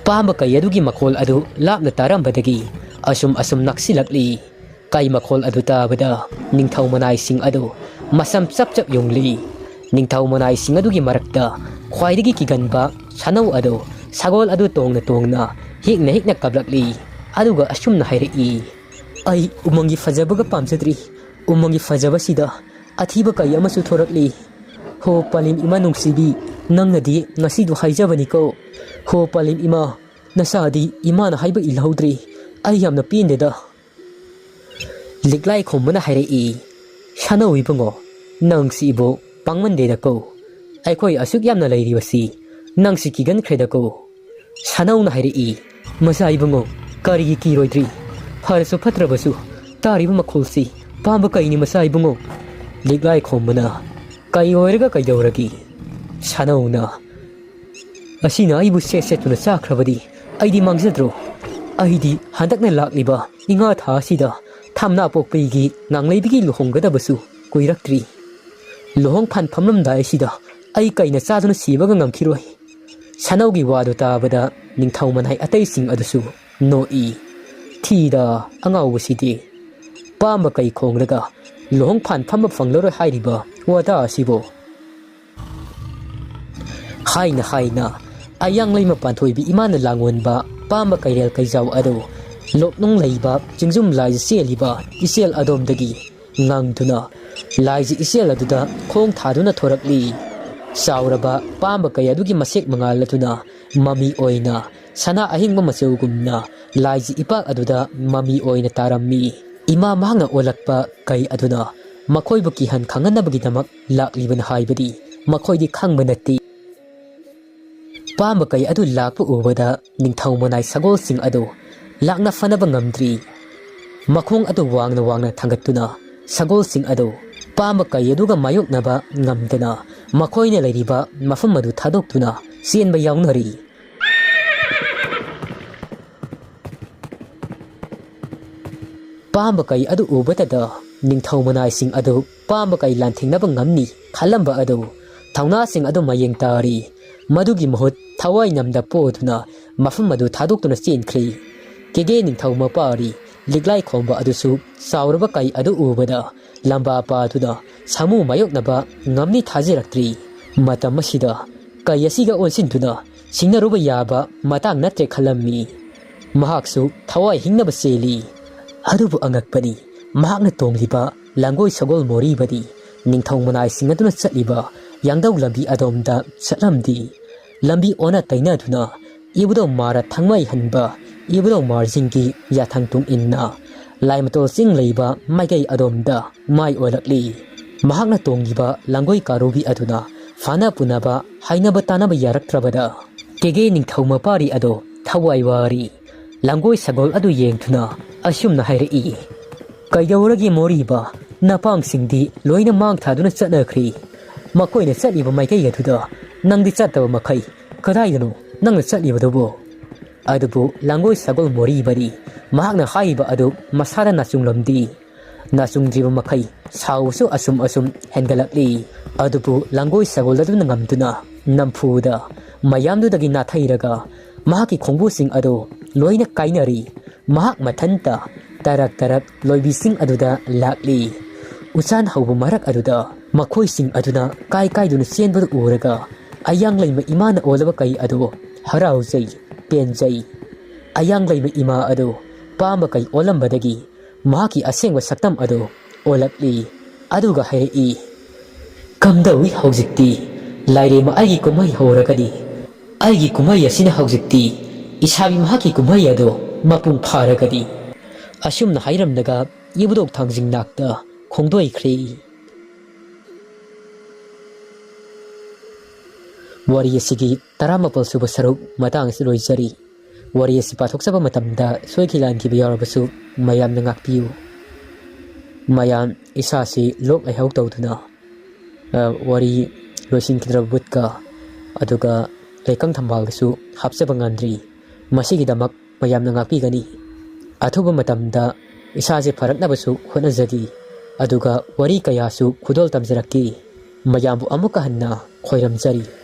ꯄꯥꯝꯕ ꯀꯩ ꯑꯗꯨꯒꯤ ꯃꯈꯣꯜ ꯑꯗꯨ ꯂꯥꯞꯅ ꯇꯥꯔꯝꯕꯗꯒꯤ ꯑꯁꯨꯝ ꯑꯁꯨꯝ ꯅꯛꯁꯤꯜꯂꯛꯂꯤ꯫ ꯀꯩ ꯃꯈꯣꯜ ꯑꯗꯨ ꯇꯥꯕꯗ ꯅꯤꯡꯊꯧ ꯃꯅꯥꯏꯁꯤꯡ ꯑꯗꯨ ꯃꯁꯝ ꯆꯞ ꯆꯞ ꯌꯨꯡꯂꯤ꯫ ꯅꯤꯡꯊꯧ ꯃꯅꯥꯏꯁꯤꯡ ꯑꯗꯨꯒꯤ ꯃꯔꯛꯇ ꯈ꯭ꯋꯥꯏꯗꯒꯤ ꯀꯤꯒꯟꯕ ꯁꯥꯅꯧ ꯑꯗꯨ ꯁꯒꯣꯜ ꯑꯗꯨ ꯇꯣꯡꯅ ꯇꯣꯡꯅ ꯍꯤꯛꯅ ꯍꯤꯛꯅ ꯀꯞꯂꯛꯂꯤ꯫ ꯑꯗꯨꯒ ꯑꯁꯨꯝꯅ ꯍꯥꯏꯔꯛꯏ, "ꯑꯩ ꯎꯃꯪꯒꯤ ꯐꯖꯕꯒ ꯄꯥꯝꯖꯗ꯭ꯔꯤ꯫ ꯎꯃꯪꯒꯤ ꯐꯖꯕꯁꯤꯗ ꯑꯊꯤꯕ ꯀꯩ ꯑꯃꯁꯨ ꯊꯣꯔꯛꯂꯤ꯫ ꯍꯣ ꯄꯂꯦꯝ ꯏꯃꯥ ꯅꯨꯡꯁꯤꯕꯤ, ꯅꯪꯅꯗꯤ ꯉꯁꯤꯗꯣ ꯍꯥꯏꯖꯕꯅꯤꯀꯣ꯫ ꯍꯣ ꯄꯂꯦꯝ ꯏꯃꯥ, ꯅꯆꯥꯗꯤ ꯏꯃꯥꯅ ꯍꯥꯏꯕ ꯏꯜꯍꯧꯗ꯭ꯔꯤ꯫ ꯑꯩ ꯌꯥꯝꯅ ꯄꯦꯟꯗꯦꯗ꯫" ꯂꯤꯛꯂꯥꯏ ꯈꯣꯝꯕꯅ ꯍꯥꯏꯔꯛꯏ, "ꯁꯥꯅꯧ ꯏꯕꯨꯡꯉꯣ, ꯅꯪꯁꯤ ꯏꯕꯣ ꯄꯥꯡꯃꯟꯗꯦꯗꯀꯣ꯫ ꯑꯩꯈꯣꯏ ꯑꯁꯨꯛ ꯌꯥꯝꯅ ꯂꯩꯔꯤꯕꯁꯤ ꯅꯪꯁꯤ ꯀꯤꯒꯟꯈ꯭ꯔꯦꯗꯀꯣ꯫" ꯁꯥꯅꯧꯅ ꯍꯥꯏꯔꯛꯏ, "ꯃꯆꯥ ꯏꯕꯨꯡꯉꯣ, ꯀꯔꯤꯒꯤ ꯀꯤꯔꯣꯏꯗ꯭ꯔꯤ? ꯐꯔꯁꯨ ꯐꯠꯇ꯭ꯔꯕꯁꯨ ꯇꯥꯔꯤꯕ ꯃꯈꯣꯜꯁꯤ ꯄꯥꯝꯕ ꯀꯩꯅꯤ ꯃꯆꯥ ꯏꯕꯨꯡꯉꯣ꯫" ꯂꯤꯛꯂꯥꯏ ꯈꯣꯝꯕꯅ, "ꯀꯩ ꯑꯣꯏꯔꯒ ꯀꯩꯗꯧꯔꯒꯦ?" ꯁꯥꯅꯧꯅ, "ꯑꯁꯤꯅ ꯑꯩꯕꯨ ꯁꯦꯠ ꯁꯦꯠꯇꯨꯅ ꯆꯥꯈ꯭ꯔꯕꯗꯤ ꯑꯩꯗꯤ ꯃꯥꯡꯖꯗ꯭ꯔꯣ? ꯑꯩꯗꯤ ꯍꯟꯗꯛꯅ ꯂꯥꯛꯂꯤꯕ ꯏꯉꯥ ꯊꯥ ꯑꯁꯤꯗ ꯊꯝꯅꯥ ꯄꯣꯛꯄꯤꯒꯤ ꯉꯥꯡꯂꯩꯕꯤꯒꯤ ꯂꯨꯍꯣꯡꯒꯗꯕꯁꯨ ꯀꯨꯏꯔꯛꯇ꯭ꯔꯤ꯫ ꯂꯨꯍꯣꯡ ꯐꯟ ꯐꯝꯂꯝꯗꯥꯏ ꯑꯁꯤꯗ ꯑꯩ ꯀꯩꯅ ꯆꯥꯗꯨꯅ ꯁꯤꯕꯒ ꯉꯝꯈꯤꯔꯣꯏ꯫" ꯁꯅꯧꯒꯤ ꯋꯥꯗꯨ ꯇꯥꯕꯗ ꯅꯤꯡꯊꯧ ꯃꯅꯥꯏ ꯑꯇꯩꯁꯤꯡ ꯑꯗꯨꯁꯨ ꯅꯣꯛꯏ꯫ "ꯊꯤꯗ, ꯑꯉꯥꯎꯕꯁꯤꯗꯤ! ꯄꯥꯝꯕ ꯀꯩ ꯈꯣꯡꯂꯒ ꯂꯨꯍꯣꯡ ꯐꯥꯟ ꯐꯝꯕ ꯐꯪꯂꯔꯣꯏ ꯍꯥꯏꯔꯤꯕ ꯋꯥꯇꯥ ꯑꯁꯤꯕꯨ?" ꯍꯥꯏꯅ ꯍꯥꯏꯅ ꯑꯌꯥꯡ ꯂꯩꯃ ꯄꯥꯟꯊꯣꯏꯕꯤ ꯏꯃꯥꯅ ꯂꯥꯡꯑꯣꯟꯕ ꯄꯥꯝꯕ ꯀꯩꯔꯦꯜ ꯀꯩꯖꯥꯎ ꯑꯗꯨ ꯂꯣꯛꯅꯨꯡ ꯂꯩꯕ ꯆꯤꯡꯖꯨꯝ ꯂꯥꯏꯖ ꯆꯦꯜꯂꯤꯕ ꯏꯆꯦꯜ ꯑꯗꯣꯝꯗꯒꯤ ꯉꯥꯡꯗꯨꯅ ꯂꯥꯏꯖ ꯏꯆꯦꯜ ꯑꯗꯨꯗ ꯈꯣꯡ ꯊꯥꯗꯨꯅ ꯊꯣꯔꯛꯂꯤ꯫ ꯆꯥꯎꯔꯕ ꯄꯥꯝꯕ ꯀꯩ ꯑꯗꯨꯒꯤ ꯃꯁꯦꯛ ꯃꯉꯥꯜ ꯑꯗꯨꯅ ꯃꯃꯤ ꯑꯣꯏꯅ ꯁꯅꯥ ꯑꯍꯤꯡꯕ ꯃꯆꯨꯒꯨꯝꯅ ꯂꯥꯏꯖ ꯏꯄꯥꯛ ꯑꯗꯨꯗ ꯃꯃꯤ ꯑꯣꯏꯅ ꯇꯥꯔꯝꯃꯤ꯫ ꯏꯃꯥ ꯃꯍꯥꯛꯅ ꯑꯣꯜꯂꯛꯄ ꯀꯩ ꯑꯗꯨꯅ ꯃꯈꯣꯏꯕꯨ ꯀꯤꯍꯟ ꯈꯪꯍꯟꯅꯕꯒꯤꯗꯃꯛ ꯂꯥꯛꯂꯤꯕꯅ ꯍꯥꯏꯕꯗꯤ ꯃꯈꯣꯏꯗꯤ ꯈꯪꯕ ꯅꯠꯇꯦ꯫ ꯄꯥꯝꯕ ꯀꯩ ꯑꯗꯨ ꯂꯥꯛꯄ ꯎꯕꯗ ꯅꯤꯡꯊꯧ ꯃꯅꯥꯏ ꯁꯒꯣꯜꯁꯤꯡ ꯑꯗꯨ ꯂꯥꯛꯅ ꯐꯅꯕ ꯉꯝꯗ꯭ꯔꯤ꯫ ꯃꯈꯣꯡ ꯑꯗꯨ ꯋꯥꯡꯅ ꯋꯥꯡꯅ ꯊꯥꯡꯒꯠꯇꯨꯅ ꯁꯒꯣꯜꯁꯤꯡ ꯑꯗꯨ ꯄꯥꯝꯕ ꯀꯩ ꯑꯗꯨꯒ ꯃꯥꯌꯣꯛꯅꯕ ꯉꯝꯗꯅ ꯃꯈꯣꯏꯅ ꯂꯩꯔꯤꯕ ꯃꯐꯝ ꯑꯗꯨ ꯊꯥꯗꯣꯛꯇꯨꯅ ꯆꯦꯟꯕ ꯌꯥꯎꯅꯔꯤ꯫ ꯄꯥꯝꯕ ꯀꯩ ꯑꯗꯨ ꯎꯕꯗꯗ ꯅꯤꯡꯊꯧ ꯃꯅꯥꯏꯁꯤꯡ ꯑꯗꯨ ꯄꯥꯝꯕ ꯀꯩ ꯂꯥꯟꯊꯦꯡꯅꯕ ꯉꯝꯅꯤ ꯈꯜꯂꯝꯕ ꯑꯗꯨ ꯊꯧꯅꯥꯁꯤꯡ ꯑꯗꯨ ꯃꯌꯦꯡ ꯇꯥꯔꯤ꯫ ꯃꯗꯨꯒꯤ ꯃꯍꯨꯠ ꯊꯋꯥꯏ ꯅꯝꯗ ꯄꯣꯗꯨꯅ ꯃꯐꯝ ꯑꯗꯨ ꯊꯥꯗꯣꯛꯇꯨꯅ ꯆꯦꯟꯈ꯭ꯔꯤ꯫ ꯀꯦꯒꯦ ꯅꯤꯡꯊꯧ ꯃꯄꯥꯔꯤ ꯂꯤꯛꯂꯥꯏ ꯈꯣꯝꯕ ꯑꯗꯨꯁꯨ ꯆꯥꯎꯔꯕ ꯀꯩ ꯑꯗꯨ ꯎꯕꯗ ꯂꯝꯕꯥ ꯄꯥꯗꯨꯅ ꯁꯥꯃꯨ ꯃꯥꯌꯣꯛꯅꯕ ꯉꯝꯅꯤ ꯊꯥꯖꯔꯛꯇ꯭ꯔꯤ꯫ ꯃꯇꯝ ꯑꯁꯤꯗ ꯀꯩ ꯑꯁꯤꯒ ꯑꯣꯟꯁꯤꯟꯗꯨꯅ ꯁꯤꯡꯅꯔꯨꯕ ꯌꯥꯕ ꯃꯇꯥꯡ ꯅꯠꯇ꯭ꯔꯦ ꯈꯜꯂꯝꯃꯤ꯫ ꯃꯍꯥꯛꯁꯨ ꯊꯋꯥꯏ ꯍꯤꯡꯅꯕ ꯆꯦꯜꯂꯤ꯫ ꯑꯗꯨꯕꯨ ꯑꯉꯛꯄꯅꯤ, ꯃꯍꯥꯛꯅ ꯇꯣꯡꯂꯤꯕ ꯂꯥꯡꯒꯣꯏ ꯁꯒꯣꯜ ꯃꯣꯔꯤꯕꯗꯤ ꯅꯤꯡꯊꯧ ꯃꯅꯥꯏꯁꯤꯡ ꯑꯗꯨꯅ ꯆꯠꯂꯤꯕ ꯌꯥꯡꯗꯧ ꯂꯝꯕꯤ ꯑꯗꯣꯝꯗ ꯆꯠꯂꯝꯗꯦ꯫ ꯂꯝꯕꯤ ꯑꯣꯟꯅ ꯇꯩꯅꯗꯨꯅ ꯏꯕꯨꯙꯧ ꯃꯥꯔ ꯊꯪꯃꯩ ꯍꯟꯕ ꯏꯕꯨꯙꯧ ꯃꯥꯔꯖꯤꯡꯒꯤ ꯌꯥꯊꯪ ꯇꯨꯡ ꯏꯟꯅ ꯂꯥꯏꯃꯇꯣꯜ ꯆꯤꯡ ꯂꯩꯕ ꯃꯥꯏꯀꯩ ꯑꯗꯣꯝꯗ ꯃꯥꯏ ꯑꯣꯜꯂꯛꯂꯤ꯫ ꯃꯍꯥꯛꯅ ꯇꯣꯡꯂꯤꯕ ꯂꯥꯡꯒꯣꯏ ꯀꯥꯔꯨꯕꯤ ꯑꯗꯨꯅ ꯐꯥꯅ ꯄꯨꯅꯕ ꯍꯥꯏꯅꯕ ꯇꯥꯅꯕ ꯌꯥꯔꯛꯇ꯭ꯔꯕꯗ ꯀꯦꯒꯦ ꯅꯤꯡꯊꯧ ꯃꯄꯥꯔꯤ ꯑꯗꯣ ꯊꯋꯥꯏ ꯋꯥꯔꯤ꯫ ꯂꯥꯡꯒꯣꯏ ꯁꯒꯣꯜ ꯑꯗꯨ ꯌꯦꯡꯗꯨꯅ ꯑꯁꯨꯝꯅ ꯍꯥꯏꯔꯛꯏ, "ꯀꯩꯗꯧꯔꯒꯦ ꯃꯣꯔꯤꯕ? ꯅꯄꯥꯡꯁꯤꯡꯗꯤ ꯂꯣꯏꯅ ꯃꯥꯡ ꯊꯥꯗꯨꯅ ꯆꯠꯅꯈ꯭ꯔꯦ꯫ ꯃꯈꯣꯏꯅ ꯆꯠꯂꯤꯕ ꯃꯥꯏꯀꯩ ꯑꯗꯨꯗ ꯅꯪꯗꯤ ꯆꯠꯇꯕ ꯃꯈꯩ ꯀꯗꯥꯏꯗꯅꯣ ꯅꯪꯅ ꯆꯠꯂꯤꯕꯗꯨꯕꯨ?" ꯑꯗꯨꯕꯨ ꯂꯥꯡꯒꯣꯏ ꯁꯒꯣꯜ ꯃꯣꯔꯤꯕꯗꯤ ꯃꯍꯥꯛꯅ ꯍꯥꯏꯔꯤꯕ ꯑꯗꯨ ꯃꯁꯥꯗ ꯅꯥꯆꯨꯡꯂꯝꯗꯦ꯫ ꯅꯥꯆꯨꯡꯗ꯭ꯔꯤꯕ ꯃꯈꯩ ꯁꯥꯎꯕꯁꯨ ꯑꯁꯨꯝ ꯑꯁꯨꯝ ꯍꯦꯟꯒꯠꯂꯛꯂꯤ꯫ ꯑꯗꯨꯕꯨ ꯂꯥꯡꯒꯣꯏ ꯁꯒꯣꯜ ꯑꯗꯨꯅ ꯉꯝꯗꯨꯅ ꯅꯝꯐꯨꯗ ꯃꯌꯥꯝꯗꯨꯗꯒꯤ ꯅꯥꯊꯩꯔꯒ ꯃꯍꯥꯛꯀꯤ ꯈꯣꯡꯕꯨꯁꯤꯡ ꯑꯗꯨ ꯂꯣꯏꯅ ꯀꯥꯏꯅꯔꯤ꯫ ꯃꯍꯥꯛ ꯃꯊꯟꯇ ꯇꯔꯛ ꯇꯔꯛ ꯂꯣꯏꯕꯤꯁꯤꯡ ꯑꯗꯨꯗ ꯂꯥꯛꯂꯤ꯫ ꯎꯆꯥꯟ ꯍꯧꯕ ꯃꯔꯛ ꯑꯗꯨꯗ ꯃꯈꯣꯏꯁꯤꯡ ꯑꯗꯨꯅ ꯀꯥꯏ ꯀꯥꯏꯗꯨꯅ ꯆꯦꯟꯕꯗꯨ ꯎꯔꯒ ꯑꯌꯥꯡꯂꯩꯃ ꯏꯃꯥꯅ ꯑꯣꯜꯂꯕ ꯀꯩ ꯑꯗꯨ ꯍꯔꯥꯎꯖꯩ, ꯄꯦꯟꯖꯩ꯫ ꯑꯌꯥꯡꯂꯩꯃ ꯏꯃꯥ ꯑꯗꯨ ꯄꯥꯝꯕ ꯀꯩ ꯑꯣꯜꯂꯝꯕꯗꯒꯤ ꯃꯍꯥꯛꯀꯤ ꯑꯁꯦꯡꯕ ꯁꯛꯇꯝ ꯑꯗꯨ ꯑꯣꯜꯂꯛꯂꯤ꯫ ꯑꯗꯨꯒ ꯍꯥꯏꯔꯛꯏ, "ꯀꯝꯗꯧꯏ ꯍꯧꯖꯤꯛꯇꯤ? ꯂꯥꯏꯔꯦꯝꯃ ꯑꯩꯒꯤ ꯀꯨꯝꯍꯩ ꯍꯧꯔꯒꯗꯤ? ꯑꯩꯒꯤ ꯀꯨꯝꯍꯩ ꯑꯁꯤꯅ ꯍꯧꯖꯤꯛꯇꯤ ꯏꯁꯥꯕꯤ ꯃꯍꯥꯛꯀꯤ ꯀꯨꯝꯍꯩ ꯑꯗꯨ ꯃꯄꯨꯡ ꯐꯥꯔꯒꯗꯤ?" ꯑꯁꯨꯝꯅ ꯍꯥꯏꯔꯝꯂꯒ ꯏꯕꯨꯙꯧ ꯊꯥꯡꯖꯤꯡ ꯅꯥꯛꯇ ꯈꯣꯡꯗꯣꯏꯈ꯭ꯔꯦ꯫ ꯋꯥꯔꯤ ꯑꯁꯤꯒꯤ ꯇꯔꯥꯃꯥꯄꯜ ꯁꯨꯕ ꯁꯔꯨꯛ ꯃꯇꯥꯡ ꯑꯁꯤ ꯂꯣꯏꯖꯔꯤ꯫ ꯋꯥꯔꯤ ꯑꯁꯤ ꯄꯥꯊꯣꯛꯆꯕ ꯃꯇꯝꯗ ꯁꯣꯏꯈꯤ ꯂꯥꯟꯈꯤꯕ ꯌꯥꯎꯔꯕꯁꯨ ꯃꯌꯥꯝꯅ ꯉꯥꯛꯄꯤꯌꯨ꯫ ꯃꯌꯥꯝ ꯏꯁꯥꯁꯤ ꯂꯣꯛ ꯂꯥꯏꯍꯧ ꯇꯧꯗꯨꯅ, ꯑ, ꯋꯥꯔꯤ ꯂꯣꯏꯁꯤꯟꯈꯤꯗ꯭ꯔꯕ ꯕꯨꯠꯀ ꯑꯗꯨꯒ ꯂꯩꯀꯪ ꯊꯝꯕꯥꯜꯒꯁꯨ ꯍꯥꯞꯆꯕ ꯉꯝꯗ꯭ꯔꯤ꯫ ꯃꯁꯤꯒꯤꯗꯃꯛ ꯃꯌꯥꯝꯅ ꯉꯥꯛꯄꯤꯒꯅꯤ꯫ ꯑꯊꯨꯕ ꯃꯇꯝꯗ ꯏꯁꯥꯁꯦ ꯐꯔꯛꯅꯕꯁꯨ ꯍꯣꯠꯅꯖꯒꯦ꯫ ꯑꯗꯨꯒ ꯋꯥꯔꯤ ꯀꯌꯥꯁꯨ ꯈꯨꯗꯣꯜ ꯇꯝꯖꯔꯛꯀꯦ꯫ ꯃꯌꯥꯝꯕꯨ ꯑꯃꯨꯛꯀ ꯍꯟꯅ ꯈꯣꯏꯔꯝꯖꯔꯤ꯫